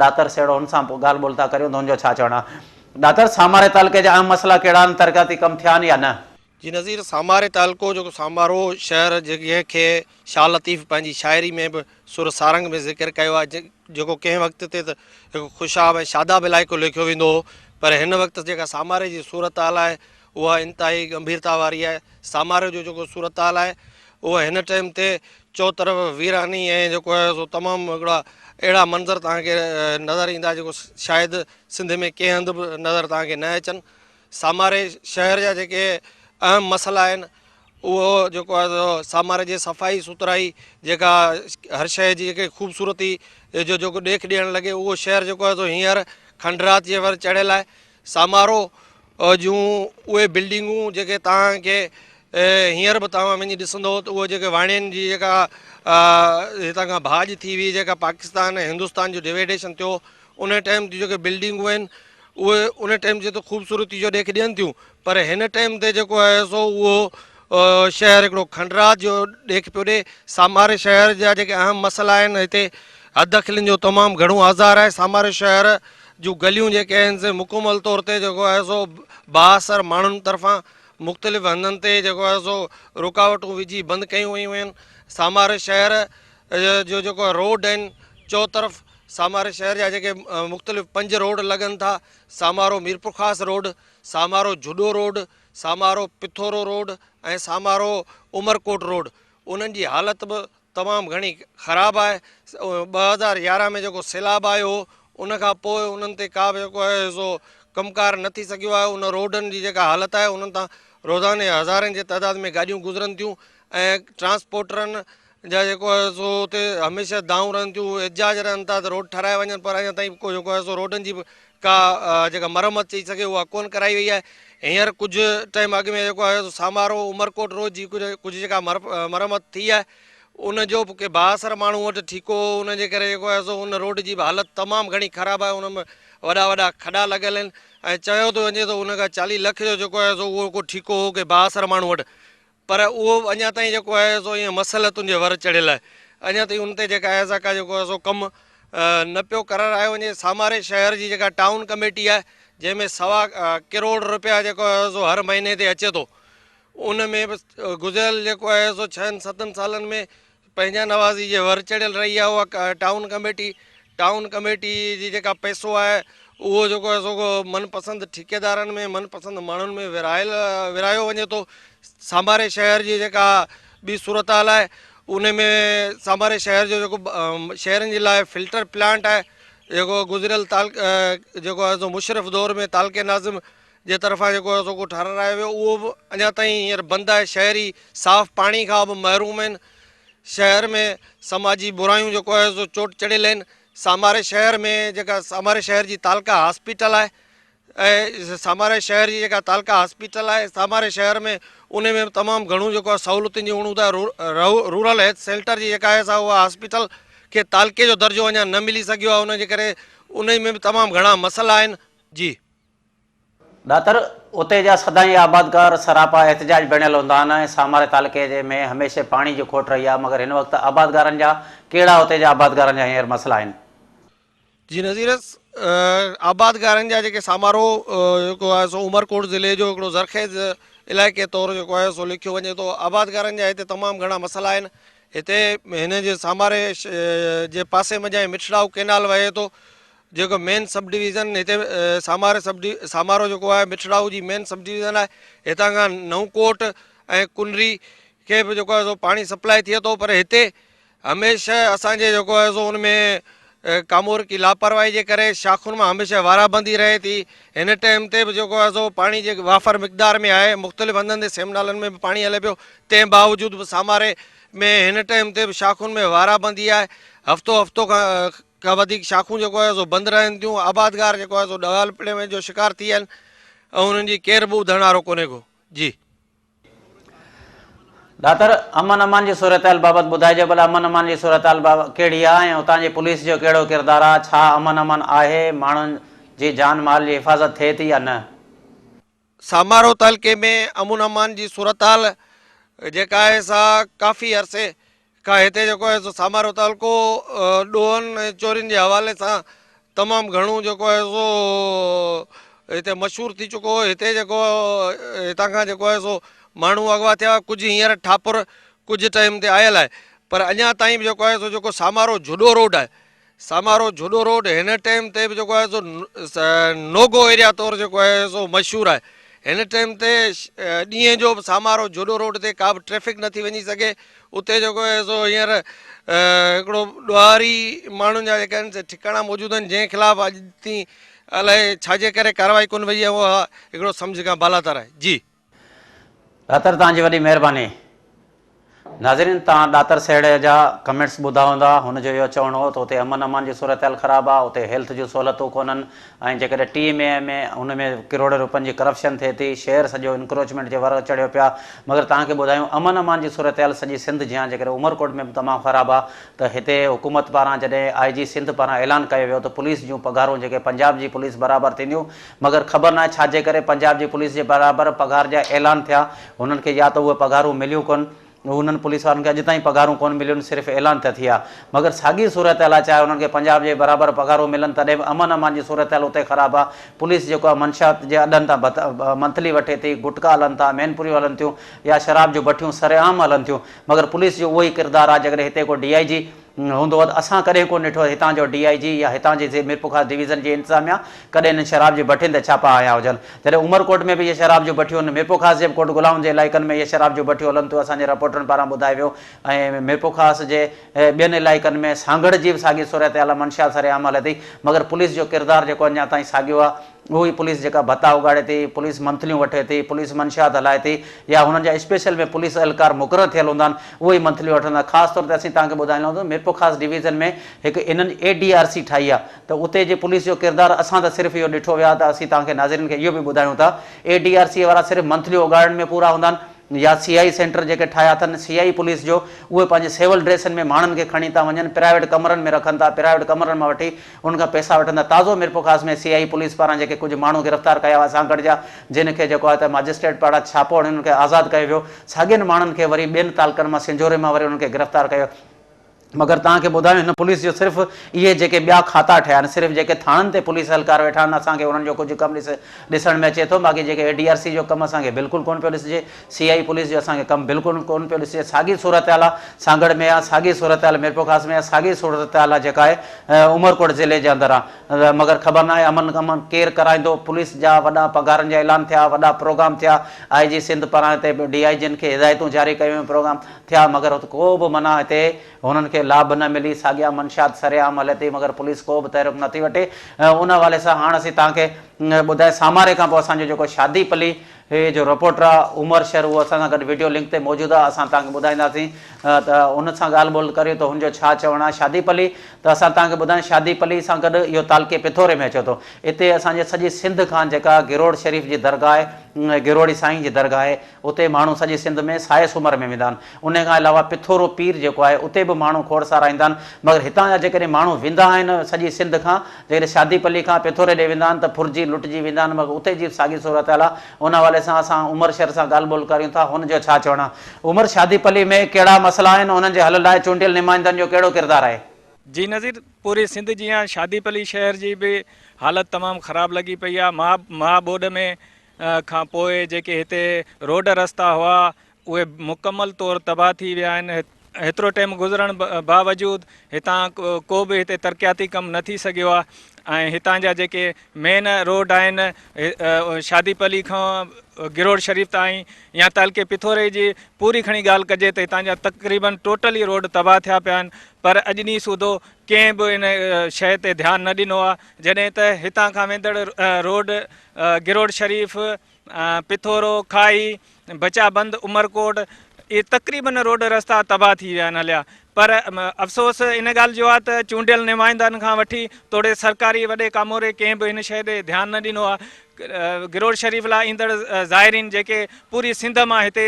ڏاتر سيڙو هن سان ڳالهه ٻولهه ٿا ڪريون ته هن جو ڇا چوڻ آهي. ڏاتر، ساماري تعلقي جا اهم مسئلا ڪهڙا آهن، ترقياتي ڪم ٿيا آهن يا نه؟ جي نظير، ساماري تعلقو جيڪو سامارو شهر جنهن کي شاهه لطيف پنهنجي شاعري ۾ به سر سارنگ ۾ ذڪر ڪيو آهي جيڪو ڪنهن وقت تي ته هڪ خوشحاب ۽ شاداب علائقو ليکيو ويندو هو پر هن وقت جيڪا ساماري جي صورتحال آهي اها انتهائي ڳنڀيرتا واري آهي ساماري جو جيڪو صورتحال آهي اهو هن ٽائيم تي چوطرف ويراني ۽ جيڪو آهي سو تمام هڪڙا اهڙا منظر توهان کي نظر ايندا جيڪو شايد سنڌ ۾ ڪنهن هنڌ به نظر توهان کي نه اچن ساماري شهر جا جيڪي اهم مسئلا آهن اهو جيڪو آهي سو ساماري جي صفائي سٿرائي جيڪا هر شيء جي جيڪي خوبصورتي جو جيڪو ڏيک ڏيڻ لڳي اهو شهر جيڪو آهي سو هينئر کنڊرات جي ور چڙهيل آهي سامارو جون اهي بلڊنگون جيڪي توهان کي هينئر به توهان وڃي ڏسندو ته اهي جيڪي واڻين جي جيڪا هتان کان ڀاڄ ٿي هئي جيڪا پاڪستان ۽ هندستان جو ڊويڊيشن ٿيو ان ٽائيم جون جيڪي بلڊنگون آهن اهي ان ٽائيم جي ته خوبصورتي جو ڏيک ڏين ٿيون پر هن ٽائيم تي جيڪو آهي سو اهو شهر هڪڙو کنڊرات جو ڏيک پيو ڏي ساماري شهر جا جيڪي اهم مسئلا آهن هتي حد دخلين جو تمام گهڻو آزار آهي ساماري شهر جون گليون جيڪي آهن سي مڪمل طور تي جيڪو آهي سو بااثر ماڻهن طرفان مختلف هنڌن تي جيڪو آهي سو رڪاوٽون وجهي بند ڪيون ويون آهن. ساماري شهر جو جيڪو روڊ آهن چوطرف ساماري شهر جا جيڪي مختلف پنج روڊ لڳن ٿا Samaro Mirpurkhas road, Samaro Jhuddo road, Samaro Pithoro road ۽ Samaro Umerkot road انهن جي حالت به تمام گهڻي خراب آهي 2011 ۾ جيڪو سيلاب آيو هو ان کان پوء انهن تي ڪا به جيڪو آهي سو ڪم ڪار نه ٿي سگهيو آهي ان روڊن جي جيڪا حالت آهي انهن تان روزاني هزارن جي تعداد ۾ گاڏيون گذرن ٿيون ۽ ٽرانسپورٽرن جا جيڪو آهي سو اتي هميشه دانهون رهن ٿيون احتجاج رهن ٿا ته روڊ ٺهرايا وڃن پر اڃا تائين ڪو جيڪو آهي سو روڊن جي به ڪا جيڪا مرمت چئي سگهي اها ڪونه ڪرائي وئي آهي هينئر ڪجهه ٽائيم اڳ ۾ جيڪو آهي سو سامارو عمرڪوٽ روڊ جي ڪجهه ڪجهه جيڪا مرمت ٿي آهي ان جو به ڪي بااثر ماڻهو وٽ ٺيڪو هو ان جي ڪري جيڪو آهي سو ان روڊ جي به حالت تمام گهڻي خراب آهي ان ۾ وڏا وڏا کڏا لڳل آهن ۽ چيو ٿو وڃي ته ان کان 40 لک جو جيڪو آهي سو اهو ڪو ٺيڪو هو ڪي بااثر ماڻهو وٽ پر اهو به اڃا تائين جيڪو آهي سو ائين مصلحتن جي ور چڙهيل آهي. اڃا تائين ان تي جيڪا آهي سا ڪا جيڪو آهي سو ڪم نه پيو ڪرايو وڃي. ساماري شهر جي جيڪا ٽائون ڪميٽي آهي جنهن ۾ سوا ڪروڙ رپيا جيڪو آهي سو هر مهيني تي اچي ٿو ان ۾ به گذريل جيڪو آهي سو ڇهن ستن سالن ۾ پنهنجا نوازي جي ور چڙهيل رهي آهي اها ٽائون ڪميٽي ٽائون ڪميٽي جي جيڪا پئسو آهي اهو جيڪو آهي سو من پسند ٺيڪيدارن ۾ من پسند ماڻهن ۾ ورهايل ورهايو وڃي ٿو ساماري شهر جي جيڪا ٻي صورتحال آهي ان ۾ ساماري شهر جو جيڪو شهرن جي لاء فلٽر پلانٽ آهي جيڪو گذريل تعلق جيڪو آهي سو مشرف دور ۾ تعلقي ناظم جي طرفان جيڪو آهي سو ڪو ٺهرايو ويو اهو به اڃا تائين هينئر بند آهي شهري صاف پاڻي کان به محروم آهن شهر ۾ سماجي برايون جيڪو آهي سو چوٽ چڙهيل آهن ساماري شهر ۾ جيڪا ساماري شهر جي تعلقه هاسپيٽل آهي ۽ ساماري شهر جي جيڪا تعلقه هاسپيٽل آهي ساماري شهر ۾ ان ۾ به تمام گهڻو جيڪو آهي سهولتن جي اڻهوند آهي رورل هيلٿ سينٽر جي جيڪا آهي سا اها هاسپيٽل کي تعلقي جو درجو اڃا نه ملي سگهيو آهي ان جي ڪري ان ۾ به تمام گهڻا مسئلا آهن جي. ڏاتر، اتي جا سدائين آبادگار سراپا احتجاج بڻيل هوندا آهن ۽ ساماري تعلقي جي ۾ هميشه پاڻي جي کوٽ رهي آهي مگر هن وقت آبادگارن جا ڪهڙا اتي جا آبادگارن جا هينئر مسئلا آهن؟ جي نظير، آبادگارن جا جيڪي سامارو جيڪو آهي سو عمرڪوٽ ضلعي جو هڪڙو زرخيز علائقي طور جيڪو آهي سو لکيو وڃي ٿو آبادگارن جا هتي تمام گهڻا مسئلا آهن هتي هن جي ساماري جي پاسي منجهان مٺڙائو ڪينال وهي ٿو جيڪو مين سب ڊويزن هتي ساماري سب ڊي سامارو جيڪو آهي مٺڙائو جي مين سب ڊويزن آهي هتان کان نئون ڪوٽ ۽ ڪنري کي به جيڪو آهي سو پاڻي سپلائي ٿئي ٿو پر هتي هميشه اسانجي جيڪو آهي سو ان ۾ ڪامورڪي لاپرواهي جي ڪري شاخن مان هميشه وارابندي رهي ٿي هن ٽائيم تي به جيڪو آهي سو پاڻي جي وافر مقدار ۾ آهي مختلف هنڌن تي سيم نالن ۾ به پاڻي هلي پيو تنهن باوجود به ساماري ۾ هن ٽائيم تي به شاخن ۾ وارابندي آهي هفتو هفتو کان کان وڌيڪ شاخون جيڪو آهي سو بند رهن ٿيون، آبادگار جيڪو آهي سو ڏوهالپڻي ۾ جو شڪار ٿي ويا آهن ۽ انهن جي ڪير به ٻڌڻ وارو ڪونهي ڪو. جي. ڏاتر، امن امان جي صورتحال بابت ٻڌائجو ڀلا امن امان جي صورتحال ڪهڙي آهي ۽ اتان جي پوليس جو ڪهڙو ڪردار آهي، ڇا امن امان آهي، ماڻهن جي جان مال جي حفاظت ٿئي ٿي يا نه؟ سامارو تعلقي ۾ امن امان جي صورتحال جيڪا آهي سا ڪافي عرصي کان هتي جيڪو آهي سو سامارو تعلقو ڏوهن ۽ چورين جي حوالي سان تمام گهڻو جيڪو آهي سو هتي مشهور ٿي چڪو هو هتي جيڪو هتان کان جيڪو آهي سو ماڻهو اغوا ٿيا ڪجهه هينئر ٺاپر ڪجهه ٽائيم تي آيل آهي پر اڃا تائين به جيڪو آهي سو جيڪو سامارو جهڏو روڊ آهي سامارو جهڏو روڊ هن ٽائيم تي به جيڪو آهي سو نوگو ايريا طور جيڪو آهي سو مشهور آهي هن ٽائيم تي ڏينهن جو به سامارو جهڏو روڊ تي ڪا به ٽريفڪ نٿي وڃي سگهي اتي جيڪو آهي سو هينئر هڪڙو ڏوهاري ماڻهن جا جيڪا آهن سي ٺڪاڻا موجود آهن جنهن خلاف اڄ تائين الائي ڇا جي ڪري ڪارروائي ڪونه وئي آهي اها هڪڙو سمجهه کان بالاتر آهي جي. ڏاتر توهان جي وڏي مهرباني. ناظرين توهان ڏاتر سهيڙي جا ڪمينٽس ٻڌا هوندا هن جو اهو چوڻ هو ته اتي امن امان جي صورتحال خراب آ اتي هيلٿ جون سهولتون ڪونهن ۽ جيڪڏهن ٽي ايم اي ۾ ان ۾ ڪروڙين روپين جي ڪرپشن ٿئي ٿي شهر سڄو انڪروچمينٽ جي ور چڙهيو پيا مگر توهان کي ٻڌايون امن امان جي صورتحال سڄي سنڌ جيان جيڪڏهن عمرڪوٽ ۾ به تمام خراب آ ته هتي حڪومت پاران جڏهن آء جي سنڌ پاران اعلان ڪيو ويو ته پوليس جون پگهارون جيڪي پنجاب جي پوليس برابر ٿينديون مگر خبر ناهي ڇاجي ڪري پنجاب جي پوليس جي برابر پگهار جا اعلان ٿيا هنن کي يا ته اهي پگهارون مليون ڪونه انهن پوليس وارن کي اڄ تائين پگهارون ڪونه مليون صرف اعلان ته ٿيا مگر ساڳي صورتحال آهي چاهي انهن کي پنجاب جي برابر پگهارون ملن تڏهن به امن امان جي صورتحال اتي خراب آهي پوليس جيڪو آهي منشيات جي اڏن تان منٿلي وٺي ٿي گٽڪا هلن ٿا مين پوريون هلن ٿيون يا شراب جون بٺيون سرعام هلن ٿيون مگر پوليس جو اهو ئي ڪردار آهي جيڪڏهن هتي ڪو ڊي I جي هوندو هو ته اسان ڪڏهن ڪونه ڏٺو هتان جو ڊي I جي يا هتان جي ميرپورخاص ڊويزن جي انتظاميا ڪڏهن انهن شراب جي بٺين تي ڇاپا هنيا هجن. جڏهن عمرڪوٽ ۾ به اهي شراب جون بٺيون، ميرپورخاص جي به ڪوٽ غلام جي علائقن ۾ اهي شراب جون بٺيون هلن ٿيون اسان جي رپورٽرن پاران ٻڌايو ويو ۽ ميرپورخاص جي ٻين علائقن ۾ سانگهڙ جي به ساڳي صورتحال منشيات سرعام هلي ٿي مگر پوليس جو ڪردار جيڪو اڃا تائين ساڳيو آهي اهو ئي پوليس جيڪا ڀتا اڳاڙي ٿي، پوليس منٿليون وٺي ٿي، پوليس منشيات هلائي ٿي يا هنن جا اسپيشل ۾ پوليس اهلڪار مقرر ٿيل هوندا آهن اهي ئي منٿليون وٺندا خاص طور تي اسين توهان کي ٻڌائڻ لاء ميرپورخاص ڊويزن ۾ هڪ انهن اي ڊي آر سي ٺاهي آهي ته اتي جي پوليس جو ڪردار اسان ته صرف اهو ڏٺو ويو آهي ته اسين توهان کي ناظرين کي اهو به ٻڌايون ٿا اي ڊي آر سي وارا صرف منٿليون اڳاڙڻ ۾ پورا هوندا آهن يا سي آئي سينٽر جيڪي ٺاهيا اٿن سي آئي پوليس جو اهي پنهنجي سول ڊريسن ۾ ماڻهن کي کڻي ٿا وڃن پرائيويٽ ڪمرن ۾ رکن ٿا پرائيويٽ ڪمرن مان وٺي انهن کان پئسا وٺن ٿا تازو ميرپورخاص ۾ سي آئي پوليس پاران جيڪي ڪجهه ماڻهو گرفتار ڪيا ويا سانگهڙ جا جن کي جيڪو آهي ته ماجسٽريٽ پاران ڇاپو هڻي انهن کي آزاد ڪيو ويو ساڳين ماڻهن کي وري ٻين تعلقن مان سنجهوري مان وري انهن کي گرفتار ڪيو مگر توهان کي ٻڌايون هن پوليس جو صرف اهي جيڪي ٻيا کاتا ٺهيا آهن صرف جيڪي ٿاڻن تي پوليس اهلڪار ويٺا آهن اسان کي انهن جو ڪجهه ڪم ڏس ڏسڻ ۾ اچي ٿو باقي جيڪي اي ڊي آر سي جو ڪم اسان کي بلڪل ڪونه پيو ڏسجي سي آئي پوليس جو اسان کي ڪم بلڪل ڪونه پيو ڏسجي ساڳي صورتحال آهي سانگهڙ ۾ آهي ساڳي صورتحال ميرپورخاص ۾ آهي ساڳي صورتحال آهي جيڪا آهي عمرڪوٽ ضلعي جي اندر آهي مگر خبر ناهي امن امن ڪير ڪرائيندو پوليس جا وڏا پگهارن جا اعلان ٿيا وڏا پروگرام ٿيا آئي جي سنڌ پاران هتي ڊي I جين کي هدايتون جاري ڪيون ويون پروگرام ٿيا مگر ات ڪو به منع هتي هنن کي لاڀ نه ملي ساڳيا منشيات سرعام هلي ٿي مگر پوليس ڪو به تحرڪ نٿي وٺي ان حوالي سان هاڻ اسين توهان کي ٻڌائي ساماري کان پوء اسان جو جيڪو شادي پلي جو رپورٽر آ عمر شر اهو اسان سان گڏ وڊيو لنڪ تي موجود آ اسان توهان کي ٻڌائينداسين ته ان سان ڳالهه ٻولهه ڪريون ته هن جو ڇا چوڻ آ شادي پلي ته اسان توهان کي ٻڌايون شادي پلي سان گڏ اهو تعلقي پٿوري ۾ اچي ٿو اتي اسان جي سڄي سنڌ کان جيڪا گروڙ شريف جي درگاهه آهي گروڙي سائين جي درگاهه آهي اتي ماڻهو سڄي سنڌ ۾ سائي سومر ۾ ويندا آهن. انهي کان علاوه پٿورو پير جيڪو آهي اتي به ماڻهو کوڙ سارا ايندا آهن. مگر هتان جا جيڪڏهن ماڻهو ويندا آهن سڄي سنڌ کان جيڪڏهن شادي پلي کان پٿوري ڏي ويندا آهن ته ڦرجي لٽجي ويندا آهن مگر اتي جي به ساڳي صورتحال آهي. ان حوالي سان اسان عمر شر سان ڳالهه ٻولهه ڪريون ٿا هن جو ڇا چوڻ آهي. عمر شادي پلي ۾ ڪهڙا مسئلا آهن انهن جي حل لاء چونڊيل نمائندن جو ڪهڙو ڪردار آهي؟ جي نظير پوري سنڌ جيان شادي پلي شهر جي به حالت تمام خراب لڳي پئي آهي مها ٻوڏ ۾ کان پوء جيڪي هتي روڊ رستا هئا اهي مڪمل طور تباهه ٿي ويا آهن هيترو ٽيم گذرڻ باوجود هتان ڪو به هتي ترقياتي ڪم نه ٿي سگهيو آهي ۽ هتان جا جيڪي مين روڊ آهن شادي پلي کان گروڙ شريف تائين يا تعلقي پٿوري جي پوري کڻي ڳالهه ڪجي ته هتان جا تقريبن ٽوٽل ئي روڊ تباهه ٿيا پيا آهن پر اڄ ڏينهن سوڌو ڪنهن به ان شيء تي ڌيان نه ڏنو آهي جڏهن ته هتان کان ويندڙ روڊ گروڙ شريف، پٿورو، کاهي، بچا بند، عمرڪوٽ اهي تقريبن روڊ رستا تباهه ٿي ويا آهن هليا پر افسوس ان ڳالهه جو آهي ته چونڊيل نمائندن کان وٺي توڙي سرڪاري وڏي ڪاموري ڪنهن به هن شيء ڏي ڌيان نه ڏنو آهي گروڙ شريف لاء ايندڙ زائرين جيڪي پوري سنڌ مان هتي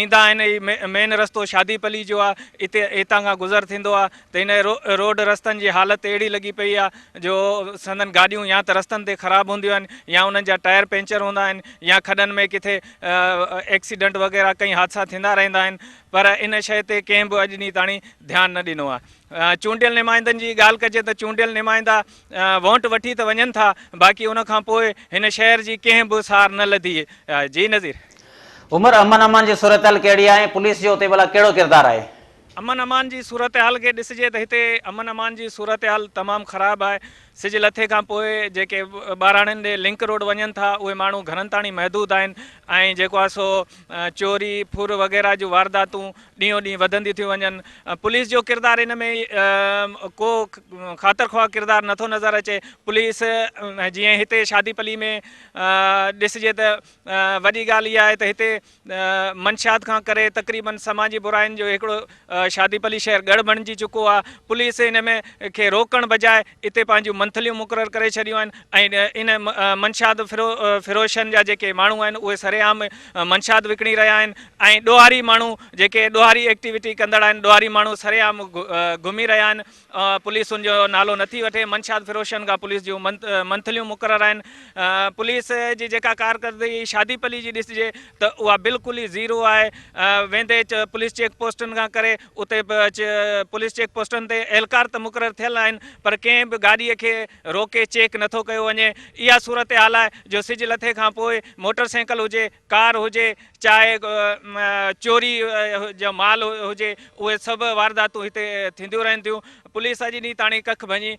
ايندا آهن هي مين رستو شادي پلي جو آهي اتي هتان کان گذر ٿيندو آهي ته هن روڊ رستن جي حالت اهڙي لڳي پئي آهي جو سندن گاڏيون يا ته رستن تي خراب هونديون آهن يا انهن جا ٽائر پنچر هوندا آهن يا کڏن ۾ ڪٿي ايڪسيڊنٽ وغيره ڪئين حادثا ٿيندا رهندا آهن پر ان شيء تي ڪنهن به اڄ ڏينهن تاڻي ڌيان نه ڏنو آهي چونڊيل نمائندن جي ڳالهه ڪجي ته چونڊيل نمائندا وونٽ وٺي ته وڃن ٿا باقي ان کان پوء هن شهر جي ڪنهن به سار نه لڌي آهي جي نظير. عمر امن امان جي صورتحال ڪهڙي آهي ۽ پوليس جو اتي ڀلا ڪهڙو ڪردار آهي؟ امن امان جي صورتحال کي ڏسجي ته هتي امن امان جي صورتحال تمام خراب آهي سج لٿي کان پوء جيڪي ٻاراڻين ڏي لنڪ روڊ وڃن ٿا اهي ماڻهو گهرن تاڻي محدود آهن ۽ جيڪو آهي سو چوري ڦر وغيره جون وارداتون ڏينهون ڏينهن وڌنديون ٿيون وڃن پوليس جو ڪردار ان ۾ ڪو خاطر خواهه ڪردار نٿو نظر اچي پوليس جيئن هتي شادي پلي ۾ ڏسجي ته وڏي ڳالهه اها آهي ته هتي منشيات کان ڪري تقريبن سماجي براين جو هڪڙو شادي پلي شهر ڳڙهه بڻجي چڪو آهي پوليس ان ۾ کي روڪڻ بجاء اتي پنهنجون منٿليون مقرر ڪري ڇڏيون آهن ۽ ان منشيات فروشن جا جيڪي ماڻهو آهن اهي سرعام منشيات وڪڻي رهيا آهن ۽ ڏوهاري ماڻهو جيڪي ڏوهاري ايڪٽيوٽي ڪندڙ آهن ڏوهاري ماڻهو سرعام گهمي رهيا آهن پوليس ان جو نالو نٿي وٺي منشيات فروشن کان پوليس جون منٿليون مقرر آهن پوليس جي جيڪا ڪارڪردگي شادي پلي جي ڏسجي ته اها بلڪل ئي زيرو آهي ويندي پوليس چيڪ پوسٽن کان ڪري اتي پوليس چيڪ پوسٽن تي اهلڪار ته مقرر ٿيل آهن پر ڪنهن به گاڏي کي روڪي چيڪ نٿو ڪيو وڃي اها صورتحال آهي جو سج لٿي کان پوء موٽر سائيڪل هجي ڪار هجي چاهي چوري جو مال هجي اهي سڀ وارداتون هتي ٿينديون رهن ٿيون پوليس اڄ ڏينهن تاڻي ڪک ڀڃي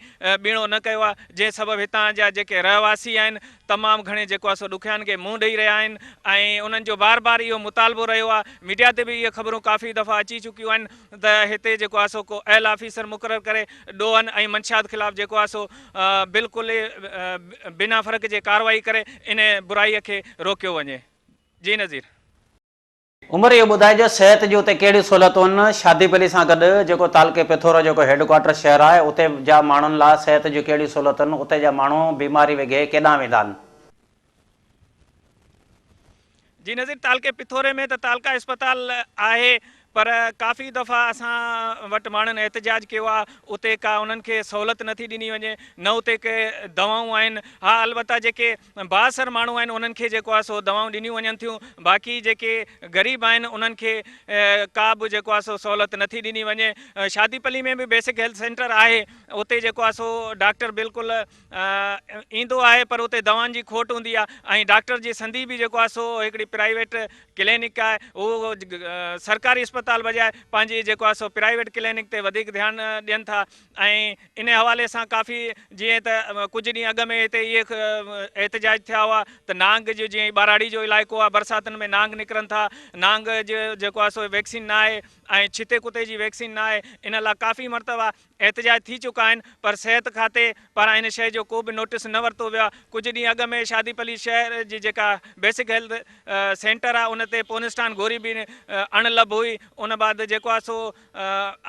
ٻيڻو نه ڪيو آهي جنهن سبب هتان جا جيڪي رهواسي آهن تمام گهڻي جيڪو آهي سو ڏکيائين کي منهن ڏئي رهيا آهن ۽ انهن جو بار بار اهو مطالبو رهيو آهي ميڊيا تي به اهي خبرون ڪافي دفعا اچي چڪيون آهن ته هتي جيڪو آهي سو ڪو اهل آفيسر مقرر ڪري ڏوهن ۽ منشيات خلاف جيڪو آهي سو بلڪل بنا فرق جي ڪارروائي ڪري ان برائي کي روڪيو وڃي. جي نظير. عمر اهو ٻڌائجو صحت جون اتي ڪهڙيون سهولتون آهن شادي پلي سان گڏ جيڪو تعلقي پٿورو جيڪو هيڊ ڪوارٽر شهر آهي اتي جا ماڻهن لا صحت جون ڪهڙيون سهولتون آهن اتي جا ماڻهو بيماري وگهي ڪيڏانهن ويندا آهن. جي نظير تعلقي پٿوري ۾ ته تعلقه اسپتال آهي پر ڪافي دفعا اسان وٽ ماڻهن احتجاج ڪيو آهي اتي ڪا انهن کي سهولت نٿي ڏني وڃي نه اتي ڪي دوائون آهن ها البته جيڪي بااثر ماڻهو آهن انهن کي جيڪو آهي سو دوائون ڏنيون وڃن ٿيون باقي جيڪي غريب آهن انهن کي ڪا به جيڪو آهي سو سهولت نٿي ڏني وڃي شادي پلي ۾ به بيسڪ هيلٿ سينٽر آهي اتي جيڪو آهي سو ڊاڪٽر بلڪل ايندو آهي پر اتي دوائن جي کوٽ هوندي آهي ۽ ڊاڪٽر جي سنڌي به جيڪو آهي سو هڪڙي پرائيويٽ ڪلينڪ آهي هو سرڪاري اسپتال بجاء پنهنجي جيڪو آهي سو پرائيويٽ ڪلينڪ تي وڌيڪ ڌيان ڏين ٿا ۽ ان حوالي سان ڪافي جيئن ته ڪجهه ڏينهن اڳ ۾ هتي اهي احتجاج ٿيا هئا ته نانگ جو جيئن ٻهراڙي جو علائقو آهي برساتن ۾ نانگ نڪرن ٿا نانگ جو جيڪو آهي سو ويڪسين نه آهي ۽ ڇتي ڪتي جي ويڪسين نه آهي ان لاء ڪافي مرتبا احتجاج ٿي چڪا آهن پر صحت کاتي پاران ان شيء جو ڪو به نوٽيس نه ورتو ويو آهي، ڪجهه ڏينهن اڳ ۾ شادي پلي شهر جي جيڪا بيسڪ هيلٿ سينٽر آهي ان تي پونسٽان گوري به اڻ لڀ هئي ان بعد جيڪو آهي سو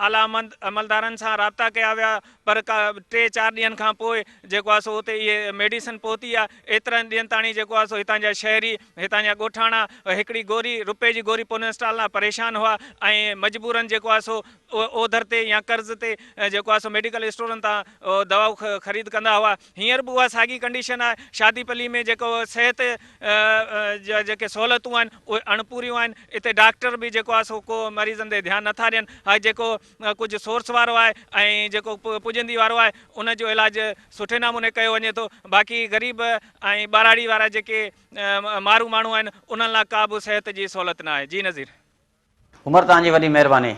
اعليٰ عملدارن سان رابطا ڪيا ويا پر ٽي چار ڏينهن کان پوء جيڪو آهي سو اتي اهي ميڊيسن پهتي آهي ايترن ڏينهن تاڻي جيڪو آهي سو هتان جا شهري هتان جا ڳوٺاڻا هڪڙي گوري رپئي جي گوري پونسٽال لاء پريشان هئا ۽ مجبورن جيڪو آهي سو اوڌر تي يا قرض تي جيڪو آهي سو ميڊيڪل اسٽورن تان دوائون خريد ڪندا هئا هينئر به اها ساڳي ڪنڊيشن آهي شادي پلي ۾ جيڪو صحت جا جيڪي سهولتون آهن اهي اڻپوريون آهن اتي ڊاڪٽر به جيڪو آهي سو ڪو مريضن تي ڌيان نٿا ڏين ها جيڪو ڪجهه سورس وارو آهي ۽ جيڪو پڄندي وارو آهي ان جو علاج سٺي نموني ڪيو وڃي ٿو باقي غريب ۽ ٻهراڙي وارا جيڪي مارو ماڻهو آهن انهن لاء ڪا به صحت جي سهولت نه آهي جي نظير. عمر توهان جي وڏي مهرباني.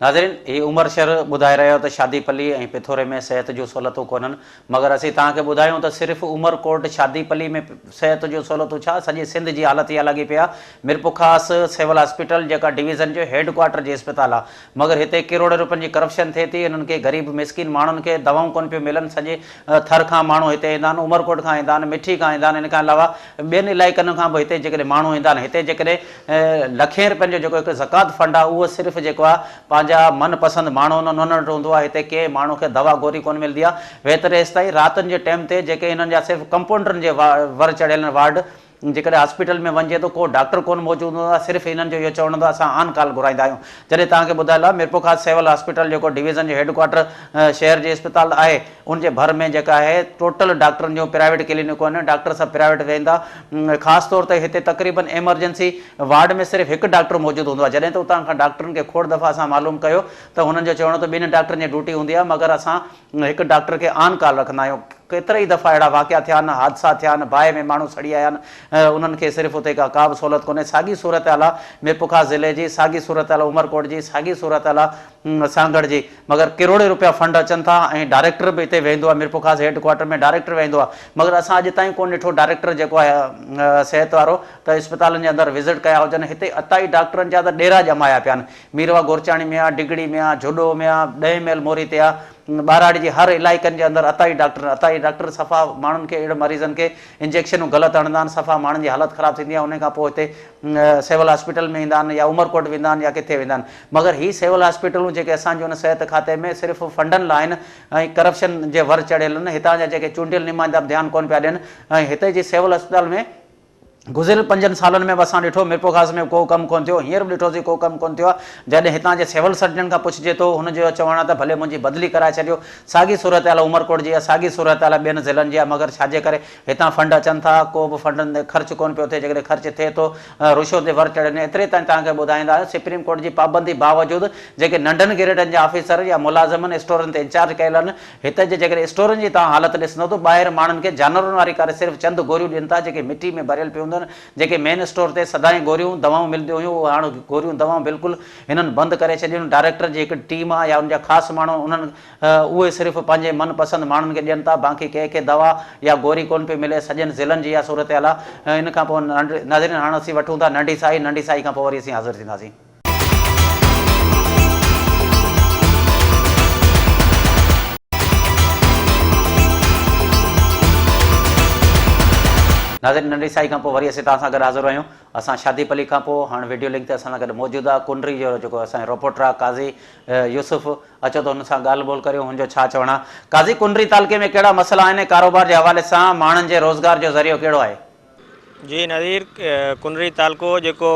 ناظرين هي عمر شر ٻڌائي رهيو ته شادي پلي ۽ پٿوري ۾ صحت جون سهولتون ڪونهن مگر اسين توهان کي ٻڌايون ته صرف عمر ڪوٽ شادي پلي ۾ صحت جون سهولتون ڇا سڄي سنڌ جي حالت اها لڳي پئي آهي ميرپورخاص سول هاسپيٽل جيڪا ڊويزن جو هيڊ ڪوارٽر جي اسپتال آهي مگر هتي ڪروڙين روپين جي ڪرپشن ٿئي ٿي انهن کي غريب مسڪين ماڻهن کي دوائون ڪونه پيون ملن سڄي ٿر کان ماڻهو هتي ايندا آهن عمرڪوٽ کان ايندا آهن مٺي کان ايندا آهن ان کان علاوه ٻين علائقن کان به هتي جيڪڏهن ماڻهو ايندا آهن هتي جيڪڏهن لکين رپين جو جيڪو هڪ زڪوات فنڊ آهي اهو صرف جيڪو آهي پنهنجا من پسند ماڻهو انهن وٽ هوندو آهي هتي ڪنهن ماڻهو کي دوا گوري ڪونه ملندي آهي ويتر ايستائين راتن جي ٽيم تي جيڪي انهن جا صرف ڪمپائونڊرن جي ور چڙهيل وارڊ جيڪڏهن هاسپيٽل ۾ وڃجي ته ڪو ڊاڪٽر ڪونه موجود هوندو آهي صرف انهن جو اهو چوڻ هوندو آهي اسان آن ڪال گهرائيندا آهيون جڏهن توهان کي ٻڌايل آهي ميرپورخاص سول هاسپيٽل جيڪو ڊويزن جو هيڊ ڪوارٽر شهر جي اسپتال آهي ان جي ڀر ۾ جيڪا آهي ٽوٽل ڊاڪٽرن جون پرائيويٽ ڪلينڪون آهن ڊاڪٽر سڀ پرائيويٽ ويندا خاص طور تي هتي تقريبن ايمرجنسي وارڊ ۾ صرف هڪ ڊاڪٽر موجود هوندو آهي جڏهن ته اتان کان ڊاڪٽرن کي کوڙ دفعا اسان معلوم ڪيو ته هنن جو چوڻ هو ته ٻن ڊاڪٽرن جي ڊيوٽي هوندي آهي مگر اسان هڪ ڊاڪٽر کي آن ڪال رکندا آهيون ڪيترا ئي دفعا اهڙا واقعا ٿيا آهن حادثا ٿيا آهن باهه ۾ ماڻهو سڙي آيا آهن انهن کي صرف اتي ڪا ڪا به سهولت ڪونهي ساڳي صورتحال آهي ميرپورخاص ضلعي جي ساڳي صورتحال عمرڪوٽ جي ساڳي صورتحال آهي سانگهڙ جي مگر ڪروڙين روپيا فنڊ اچن ٿا ۽ ڊائريڪٽر به اتي ويهندو آهي ميرپورخاص هيڊ ڪوارٽر ۾ ڊائريڪٽر ويهندو آهي مگر اسان اڄ تائين ڪونه ڏٺو ڊائريڪٽر جيڪو آهي صحت وارو ته اسپتالن جي اندر وزٽ ڪيا هجن هتي عطائي ڊاڪٽرن جا ته ڏيرا ڄمايا پيا آهن ميرواهه گورچاڻي ۾ آهي ڊگهڙي ۾ آهي جهڏو ۾ آهي ڏهين ميل موري تي آهي. ٻهراڙي جي هر علائقن جي اندر عطائي ڊاڪٽر عطائي ڊاڪٽر صفا ماڻهن کي اهڙي مريضن کي انجيڪشنون غلط هڻندا آهن صفا ماڻهن جي حالت خراب ٿيندي آهي انهي کان پوء هتي سول هاسپيٽل ۾ ايندا آهن يا عمرڪوٽ ويندا آهن يا ڪٿي ويندا آهن مگر هي سول هاسپيٽلون جيڪي اسان جون صحت کاتي ۾ صرف فنڊن لاء آهن ۽ ڪرپشن جي ور چڙهيل آهن هتان جا جيڪي چونڊيل نمائندا به ڌيان ڪونه پيا ڏين ۽ هتي جي سول اسپتال ۾ گذريل پنجن سالن ۾ به اسان ڏٺو ميرپورخاص ۾ ڪو ڪم ڪونه ٿيو، هينئر به ڏٺوسين ڪو ڪم ڪونه ٿيو آهي، جڏهن هتان جي سول سرجنن کان پڇجي ٿو هن جو اهو چوڻ آهي ته ڀلي منهنجي بدلي ڪرائي ڇڏيو، ساڳي صورتحال عمرڪوٽ جي آهي، ساڳي صورتحال ٻين ضلعن جي آهي مگر ڇاجي ڪري هتان فنڊ اچن ٿا ڪو به فنڊن تي خرچ ڪونه پيو ٿئي جيڪڏهن خرچ ٿئي ٿو رشوت جي ور چڙهي وڃي ايتري تائين توهان کي ٻڌائيندا آهيون سپريم ڪورٽ جي پابندي باوجود جيڪي ننڍن گريڊن جا آفيسر يا ملازمن اسٽورن تي انچارج ڪيل آهن هتي جي جيڪڏهن اسٽورن جي توهان حالت ڏسندو ته ٻاهر ماڻهن کي جانورن واري ڪاري صرف چند گوريون ڏين ٿا جيڪي مٽي ۾ ڀريل پيون هونديون آهن جيڪي مين اسٽور تي سدائين گوريون دوائون ملنديون هيون اهي هاڻ گوريون دوائون بلڪل هنن بند ڪري ڇڏيون آهن ڊائريڪٽر جي هڪ ٽيم آهي يا ان جا خاص ماڻهو انهن اهي صرف پنهنجي من پسند ماڻهن کي ڏين ٿا باقي ڪنهن کي دوا يا گوري ڪونه پئي ملي سڄن ضلعن جي اها صورتحال آهي ان کان پوء ناظرين هاڻ اسين وٺون ٿا ننڍي ساهي ننڍي ساهي کان پوء وري اسين حاضر ٿينداسين. ناظرين ننڍي سائي کان پوء وري اسين توهان سان گڏ حاضر آهيون اسان شادي پلي کان پوء هاڻ ويڊيو لنڪ تي اسان سان گڏ موجود آهي ڪنري جو جيڪو اسان جو رپورٽر آهي قاضي يوسف اچو ته هن سان ڳالهه ٻولهه ڪريون هن جو ڇا چوڻ آهي قاضي ڪنري تعلقي ۾ ڪهڙا مسئلا آهن ۽ ڪاروبار جي حوالي سان ماڻهن جي روزگار جو ذريعو ڪهڙو آهي. جي نظير ڪنري تعلقو جيڪو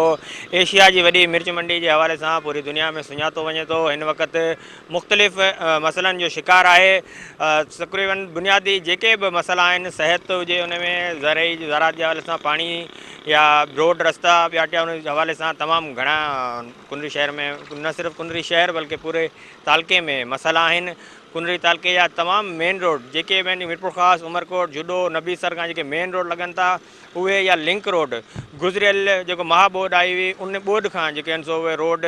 ايشيا جي وڏي مرچ منڊي جي حوالي سان پوري دنيا ۾ سڃاتو وڃي ٿو هن وقت مختلف مسئلن جو شڪار آهي تقريبن بنيادي جيڪي به مسئلا آهن صحت هجي ان ۾ زرعي زراعت جي حوالي سان پاڻي يا روڊ رستا ٻيا ٽيا ان جي حوالي سان تمام گهڻا ڪنري شهر ۾ نه صرف ڪنري شهر بلڪه پوري تعلقي ۾ مسئلا آهن ڪنري تعلقي جا تمام مين روڊ جيڪي مين ميرپورخاص، عمرڪوٽ، جهڏو، نبي سر کان جيڪي مين روڊ لڳن ٿا اهي يا لنڪ روڊ گذريل جيڪو مها ٻوڏ آئي هئي ان ٻوڏ کان جيڪي آهن سو اهي روڊ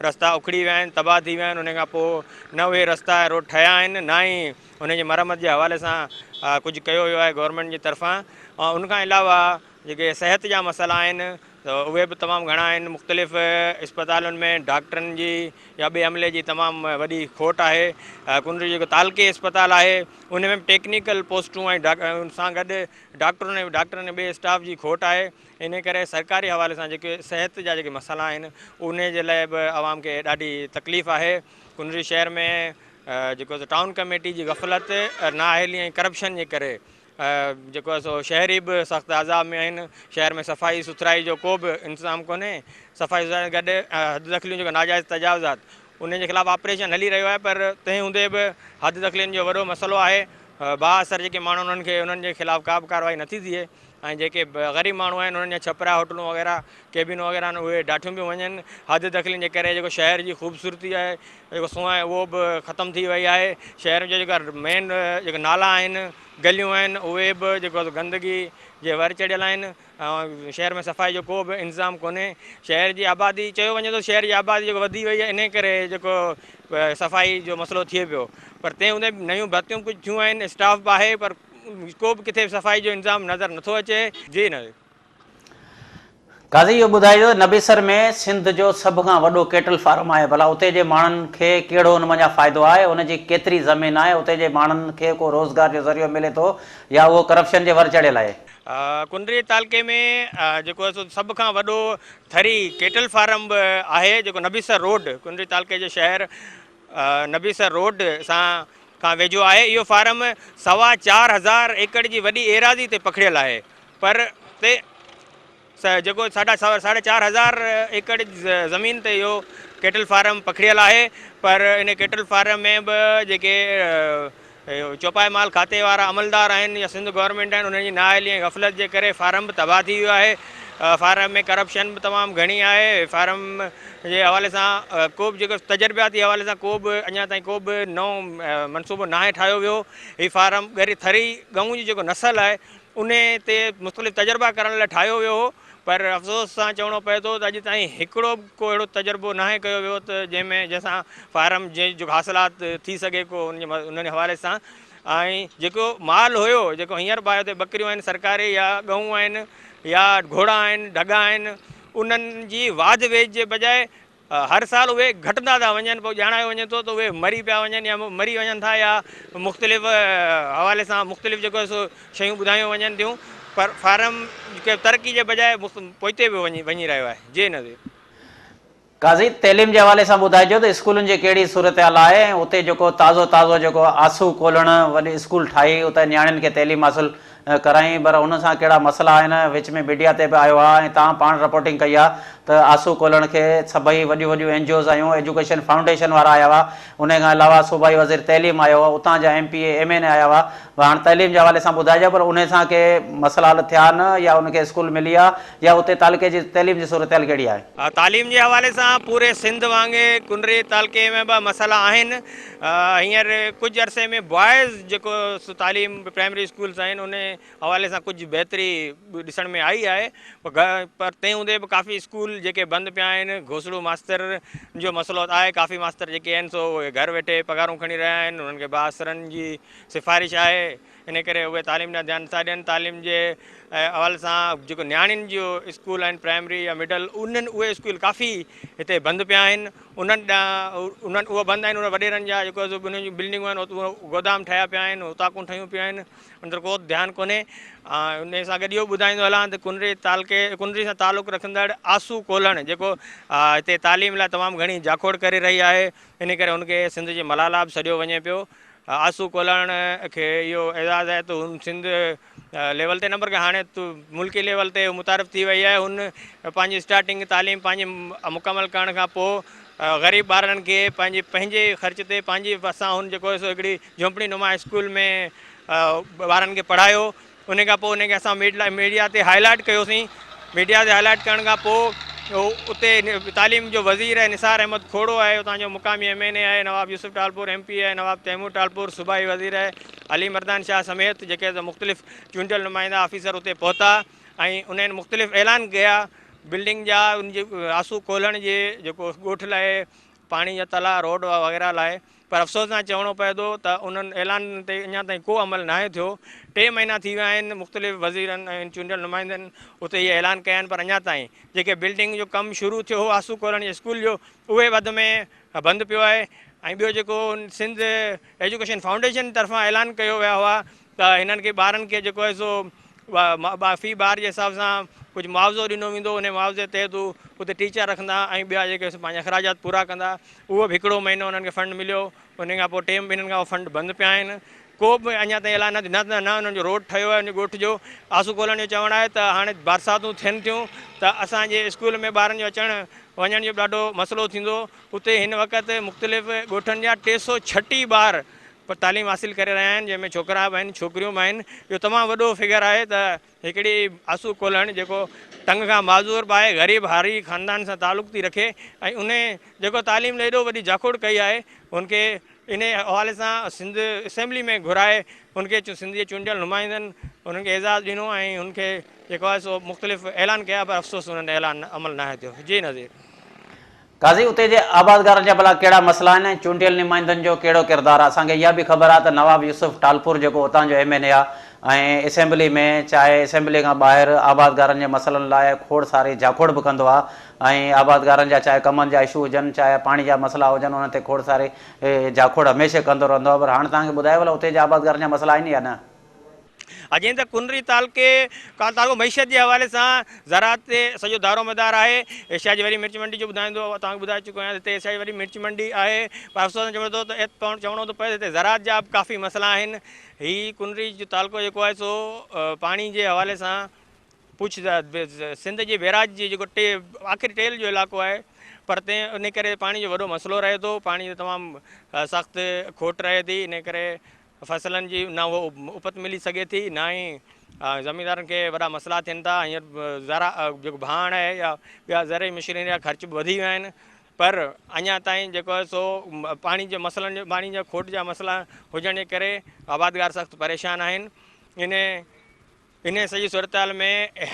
رستا اکڙي ويا آهن تباهه ٿي ويا آهن ان کان پوء نه اهي رستا ۽ روڊ ٺهيا آهن نه ئي ان جي مرمت جي حوالي سان ڪجهه ڪيو ويو آهي گورنمينٽ جي طرفان ان کان علاوه جيڪي صحت جا مسئلا آهن ته اهي به تمام گهڻا آهن مختلف اسپتالن ۾ ڊاڪٽرن جي يا ٻئي عملي جي تمام وڏي کوٽ آهي ڪنري جيڪو تعلقي اسپتال آهي ان ۾ به ٽيڪنيڪل پوسٽون ۽ ان سان گڏ ڊاڪٽرن ۽ ڊاڪٽرن ۽ ٻئي اسٽاف جي کوٽ آهي ان ڪري سرڪاري حوالي سان جيڪي صحت جا جيڪي مسئلا آهن ان جي لاء به عوام کي ڏاڍي تڪليف آهي ڪنري شهر ۾ جيڪو ٽائون ڪميٽي جي غفلت نااهلي ۽ ڪرپشن جي ڪري جيڪو آهي سو شهري به سخت عذاب ۾ آهن، شهر ۾ صفائي سٿرائي جو ڪو به انتظام ڪونهي، صفائي سٿرائي سان گڏ حد دخليون جيڪا ناجائز تجاوزات انهن جي خلاف آپريشن هلي رهيو آهي پر تنهن هوندي به حد دخلين جو وڏو مسئلو آهي، بااثر جيڪي ماڻهو انهن کي انهن جي خلاف ڪا به ڪارروائي نٿي ٿئي ۽ جيڪي غريب ماڻهو آهن انهن جا ڇپرا هوٽلون وغيره ڪيبنون وغيره آهن اهي ڊاٺيون پيون وڃن، حد دخلين جي ڪري جيڪو شهر جي خوبصورتي آهي جيڪو سونهن آهي اهو به ختم ٿي وئي آهي، شهر جا جيڪا مين جيڪا نالا آهن گليون آهن اهي به جيڪو آهي سو گندگي جي ور چڙهيل آهن ۽ شهر ۾ صفائي جو ڪو به انتظام ڪونهي شهر جي آبادي چيو وڃي ٿو شهر جي آبادي جيڪو وڌي وئي آهي انهي ڪري جيڪو صفائي جو مسئلو ٿئي پيو پر تنهن هوندي به نيون ڀرتيون ڪجهه ٿيون آهن اسٽاف به آهي پر ڪو به ڪٿي به صفائي جو انتظام نظر نٿو اچي جي نه. قاضي اهو ٻڌائجو ته نبيسر ۾ سنڌ جو سڀ کان وڏو ڪيٽل فارم آهي ڀلا اتي جي ماڻهن کي ڪهڙو ان منجهان فائدو آهي ان جي ڪيتري زمين آهي اتي جي ماڻهن کي ڪو روزگار جو ذريعو ملي ٿو يا اهو ڪرپشن جي ور چڙهيل آهي. ڪنري تعلقي ۾ جيڪو آهي سو سڀ کان وڏو ٿري ڪيٽل فارم به آهي جيڪو نبيسر روڊ ڪنري تعلقي جي شهر نبيسر روڊ سان کان ويجهو آهي اهو فارم سوا 4000 ايڪڙ جي وڏي ايراضي تي پکڙيل آهي پر تي جيڪو ساڍا ساڍي 4000 ايڪڙ زمين تي اهو ڪيٽل فارم پکڙيل آهي پر ان ڪيٽل فارم ۾ به جيڪي چوپائي مال کاتي وارا عملدار آهن يا سنڌ گورنمينٽ آهن انهن جي نااهلي ۽ غفلت جي ڪري فارم به تباهه ٿي ويو آهي فارم ۾ ڪرپشن به تمام گهڻي آهي فارم جي حوالي سان ڪو به جيڪو تجرباتي حوالي سان ڪو به اڃا تائين ڪو به نئون منصوبو ناهي ٺاهيو ويو هي فارم ڳري ٿري ڳئون جي جيڪو نسل آهي انهي تي مختلف تجربا ڪرڻ لاء ٺاهيو ويو هو پر افسوس سان چوڻو پئي ٿو ته اڄ تائين هڪڙو به ڪو اهڙو تجربو ناهي ڪيو ويو ته جنهن ۾ جنهن سان فارم جي جو حاصلات ٿي سگهي ڪو ان جي انهن حوالي سان ۽ جيڪو مال هيو جيڪو هينئر به آهي اتي ٻڪريون آهن سرڪاري يا ڳئون آهن يا گهوڙا آهن ڍڳا آهن انهن جي واڌ ويجهه جي بجاء هر سال اهي گهٽندا ٿا وڃن پوء ڄاڻايو وڃي ٿو ته اهي مري پيا وڃن يا مري وڃن ٿا يا مختلف حوالي سان مختلف جيڪو سو شيون ٻڌايون وڃن ٿيون پر فارم ترقي جي بجاء پوئتي به وڃي وڃي رهيو آهي جي نظير. قاضي، تعليم جي حوالي سان ٻڌائجو ته اسڪولن جي ڪهڙي صورتحال آهي ۽ اتي جيڪو تازو تازو جيڪو آسو ڪولهڻ وڏي اسڪول ٺاهي اتي نياڻين کي تعليم حاصل ڪرائين پر ان سان ڪهڙا مسئلا آهن وچ ۾ ميڊيا تي به آيو آهي ۽ توهان پاڻ رپورٽنگ ڪئي آهي ته آسو ڪولهڻ کي سڀئي وڏيون وڏيون اين جي اوز آيون ايجوڪيشن فائونڊيشن وارا آيا هئا انهي کان علاوه صوبائي وزير تعليم آيو هو اتان جا M P A M N A آيا هئا هاڻ تعليم جي حوالي سان ٻڌائجو پر انهي سان ڪي مسئلا حل ٿيا نه يا ان کي اسڪول ملي آهي يا اتي تعلقي جي تعليم جي صورتحال ڪهڙي آهي؟ تعليم جي حوالي سان پوري سنڌ وانگي ڪنري تعلقي ۾ به مسئلا آهن. هينئر ڪجهه عرصي ۾ بوائز جيڪو سو تعليم پرائمري اسڪولز آهن ان حوالي سان ڪجهه بهتري ڏسڻ ۾ آئي آهي پر تنهن هوندي به ڪافي اسڪول جيڪي بند پيا آهن گهوسڙو ماستر جو مسئلو آهي ڪافي ماستر جيڪي آهن سو اهي گهر ويٺي پگهارون کڻي رهيا آهن انهن کي بااثرن جي سفارش آهي ان ڪري اهي تعليم ڏانهن ڌيان نٿا ڏين تعليم جي حوالي سان جيڪو نياڻين جو اسڪول آهن پرائمري يا مڊل انهن اهي اسڪول ڪافي هتي بند پيا آهن انهن ڏانهن انهن اهي بند آهن انهن وڏيرن جا جيڪو انهن جون بلڊنگون آهن اهي گودام ٺهيا پيا آهن اوطاقون ٺهيون پيون آهن اندر ڪو ڌيان ڪونهي ان سان گڏ اهو ٻڌائيندو هلان ته ڪنري تعلقي ڪنري سان تعلق رکندڙ آسو ڪولهڻ جيڪو هتي تعليم لاء تمام گهڻي جاکوڙ ڪري رهي آهي ان ڪري هن کي سنڌ جي ملالا به سڏيو وڃي پيو آسو ڪولهڻ کي اهو اعزاز آهي ته هن سنڌ ليول تي نه بلڪه هاڻي ملڪي ليول تي متعارف ٿي وئي آهي هن پنهنجي اسٽارٽنگ تعليم پنهنجي مڪمل ڪرڻ کان پوء غريب ٻارڙن کي پنهنجي پنهنجي خرچ تي پنهنجي وسان هن جيڪو سو هڪڙي جهوپڙي نما اسڪول ۾ ٻارن کي پڙهايو ان کان پوء ان کي اسان ميڊيا تي هائي لائيٽ ڪيوسين ميڊيا تي هائي لائيٽ ڪرڻ کان پوء اتي تعليم جو وزير آهي نثار احمد کوڙو آهي اتان جو مقامي ايم اين اي آهي Nawab Yousuf Talpur M P آهي نواب تيمور ٽالپور صوبائي وزير آهي علي مردان شاهه سميت جيڪي مختلف چونڊيل نمائندا آفيسر اتي پهتا ۽ انهن مختلف اعلان ڪيا بلڊنگ جا ان جي آسو کولڻ جي جيڪو ڳوٺ لاء پاڻي جا تلاء روڊ وغيره لاء پر افسوس سان چوڻو پئي ٿو ته انهن اعلانن تي اڃا تائين ڪو عمل ناهي ٿيو. ٽي مهينا ٿي ويا آهن مختلف وزيرن ۽ چونڊيل نمائندن اتي اهي اعلان ڪيا آهن پر اڃا تائين جيڪي بلڊنگ جو ڪم شروع ٿيو هو آسو ڪولهڻ جي اسڪول جو اهي وڌ ۾ بند پيو آهي ۽ ٻيو جيڪو سنڌ ايجوڪيشن فائونڊيشن طرفان اعلان ڪيو ويا هئا ته هنن کي ٻارن کي جيڪو آهي سو في ٻار جي حساب سان ڪجهه معاوضو ڏنو ويندو انهي معاوضي تحت هو اتي ٽيچر رکندا ۽ ٻيا جيڪي پنهنجا اخراجات پورا ڪندا اهو به هڪڙو مهينو انهن کي فنڊ مليو انهي کان پوء ٽي مهينن کان اهو فنڊ بند پيا آهن ڪو به اڃا تائين اعلان نه نه نه انهن جو روڊ ٺهيو آهي ان ڳوٺ جو آسو ڪولهڻ جو چوڻ آهي ته هاڻي برساتون ٿين ٿيون ته اسان جي اسڪول ۾ ٻارن جو اچڻ وڃڻ جو ڏاڍو مسئلو ٿيندو اتي هن وقت مختلف ڳوٺن جا 336 ٻار تعليم حاصل ڪري رهيا آهن جنهن ۾ ڇوڪرا به آهن ڇوڪريون به آهن اهو تمام وڏو فگر آهي ته هڪڙي آسو ڪولهڻ جيڪو ٽنگ کان معذور به آهي غريب هاري خاندان سان تعلق ٿي رکي ۽ انهي جيڪو تعليم لاء ايڏو وڏي جاکوڙ ڪئي آهي ان کي انهي حوالي سان سنڌ اسيمبلي ۾ گهرائي ان کي سنڌ جي چونڊيل نمائندن انهن کي اعزاز ڏنو ۽ ان کي جيڪو آهي سو مختلف اعلان ڪيا پر افسوس انهن اعلان عمل ناهي ٿيو جي نظير. قاضي اتي جي آبادگارن جا ڀلا ڪهڙا مسئلا آهن ۽ چونڊيل نمائندن جو ڪهڙو ڪردار آهي اسان کي اها به خبر آهي ته نواب يوسف ٽالپور جيڪو اتان جو ايم اين اي آهي ۽ اسيمبلي ۾ چاهي اسيمبلي کان ٻاهر آبادگارن جي مسئلن لاء کوڙ ساري جاکوڙ به ڪندو آهي ۽ آبادگارن جا چاهي ڪمن جا اشو هجن چاهي پاڻي جا مسئلا هجن انهن تي کوڙ ساري جاکوڙ هميشه ڪندو رهندو آهي پر هاڻ توهان کي ٻڌايو ڀلا اتي جي آبادگارن جا مسئلا آهن يا نه؟ جيئن ته ڪنري تعلقي تعلقو معيشت جي حوالي سان زراعت تي سڄو دارومدار آهي. ايشيا جي وڏي مرچ منڊي جو ٻڌائيندو توهان کي ٻڌائي چڪو آهيان ته هتي ايشيا جي وڏي مرچ منڊي آهي پر افسوس سان چوڻو ٿو ته چوڻو ٿو پئي ته هتي زراعت جا به ڪافي مسئلا آهن. هي ڪنري جو تعلقو جيڪو آهي سو پاڻي جي حوالي سان پڇ سنڌ جي بيراج جي جيڪو ٽي آخري ٽيل جو علائقو آهي پر تنهن ان ڪري پاڻي جو وڏو مسئلو رهي ٿو پاڻي جي تمام سخت کوٽ رهي ٿي ان ڪري فصلن جي نه اپت ملي سگهي ٿي نه ئي زميندارن کي وڏا مسئلا ٿين ٿا هينئر زرا جيڪو ڀاڻ آهي يا ٻيا زرعي مشينري جا خرچ به وڌي ويا آهن پر اڃا تائين جيڪو آهي سو پاڻي جي مسئلن جو پاڻي جا کوٽ جا مسئلا هجڻ جي ڪري آبادگار سخت پريشان آهن ان انهيء سڄي صورتحال ۾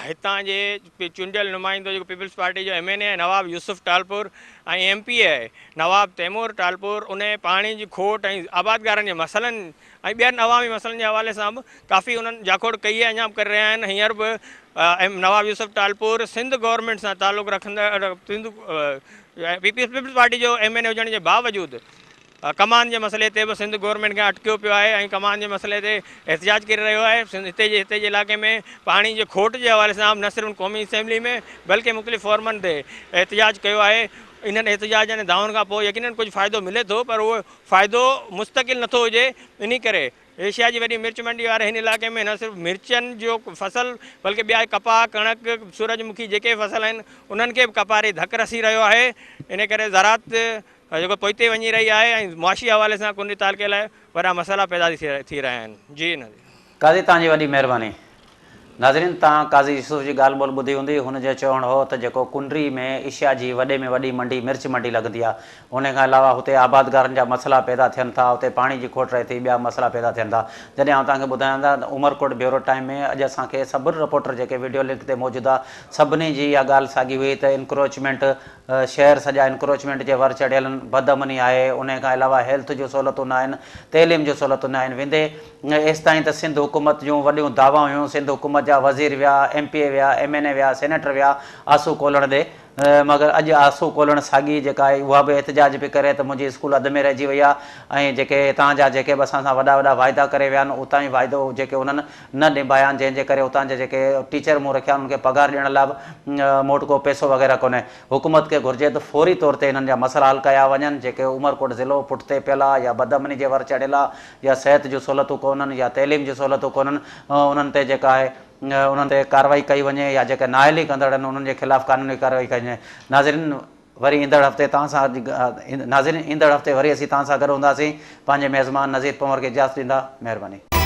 هتان جي چونڊيل نمائندو جيڪو پيپلز پارٽي جو M N A Nawab Yousuf Talpur ۽ M P A Nawab Taimur Talpur انهيء پاڻي جي کوٽ ۽ آبادگارن جي مسئلن ۽ ٻين عوامي مسئلن جي حوالي سان به ڪافي انهن جاکوڙ ڪئي آهي اڃا به ڪري رهيا آهن هينئر به نواب يوسف ٽالپور سنڌ گورنمينٽ سان تعلق رکندڙ سنڌ پي پيپلز پارٽي جو ايم اين اي هجڻ جي باوجود ڪمان جي مسئلي تي به سنڌ گورنمينٽ کان اٽڪيو پيو آهي ۽ ڪمان جي مسئلي تي احتجاج ڪري رهيو آهي. هتي جي هتي جي علائقي ۾ پاڻي جي کوٽ جي حوالي سان به نه صرف قومي اسيمبلي ۾ بلڪه مختلف فورمن تي احتجاج ڪيو آهي. انهن احتجاجن ۽ دانهن کان پوء يقينن ڪجهه فائدو ملي ٿو پر اهو فائدو مستقل نٿو هجي انهي ڪري ايشيا جي وڏي مرچ منڊي واري هن علائقي ۾ نه صرف مرچن جو فصل بلڪه ٻيا ڪپاهه، ڪڻڪ، سورج مکي جيڪي به فصل آهن انهن کي به ڪپاري ڌڪ رسي رهيو آهي انهي ڪري زراعت جيڪو پوئتي وڃي رهي آهي ۽ معاشي حوالي سان ڪنري تعلقي لاء وڏا مسئلا پيدا ٿي رهيا آهن. جي ناظرين. قاضي توهان جي وڏي مهرباني. ناظرين توهان قاضي يوسف جي ڳالهه ٻولهه ٻڌي هوندي هن جو چوڻ هو ته جيڪو ڪنري ۾ ايشيا جي وڏي ۾ وڏي منڊي مرچ منڊي لڳندي آهي انهي کان علاوه هتي آبادگارن جا مسئلا پيدا ٿين ٿا اتي پاڻي جي کوٽ رهي ٿي ٻيا مسئلا پيدا ٿين ٿا جڏهن آئون توهان کي ٻڌايان ته عمرڪوٽ بيورو ٽائيم ۾ اڄ اسان کي سڀ رپورٽر جيڪي وڊيو لنڪ تي موجود آ سڀني جي اها ڳالهه ساڳي هئي ته انڪروچمينٽ شهر سڄا انڪروچمينٽ جي ور چڙهيل آهن، بدامني آهي، انهي کان علاوه هيلٿ جون سهولتون نه آهن، تعليم جون سهولتون نه آهن، ويندي ايستائين ته سنڌ حڪومت جون وڏيون دعوائون هيون، سنڌ حڪومت جا وزير ويا، ايم پي اي ويا، ايم اين اي ويا، سينيٽر ويا، آسو کولڻ ڏي، مگر اڄ آسو کولڻ ساڳي جيڪا آهي اها به احتجاج پئي ڪري ته منهنجي اسڪول اڌ ۾ رهجي وئي آهي ۽ جيڪي هتان جا جيڪي به اسان سان وڏا وڏا واعدا ڪري ويا آهن اتان ئي واعدو جيڪي انهن نه نڀايا آهن جنهن جي ڪري اتان جا جيڪي ٽيچر مون رکيا آهن انهن کي پگهار ڏيڻ لاء به مون وٽ ڪو پئسو وغيره ڪونهي. حڪومت کي گهرجي ته فوري طور تي انهن جا مسئلا حل ڪيا وڃن جيڪي عمرڪوٽ ضلعو پٺتي پيل آهي يا بدامني جي ور چڙهيل آهي يا صحت جون سهولتون ڪونهن يا تعليم جون سهولتون ڪونهن انهن تي جيڪا آهي انهن تي ڪارروائي ڪئي وڃي يا جيڪي نااهلي ڪندڙ آهن انهن جي خلاف قانوني ڪارروائي ڪئي وڃي. ناظرين وري ايندڙ هفتي توهان سان ناظرين ايندڙ هفتي وري اسين توهان سان گڏ هونداسين پنهنجي ميزبان نذير پنهور کي اجازت ڏيندا مهرباني.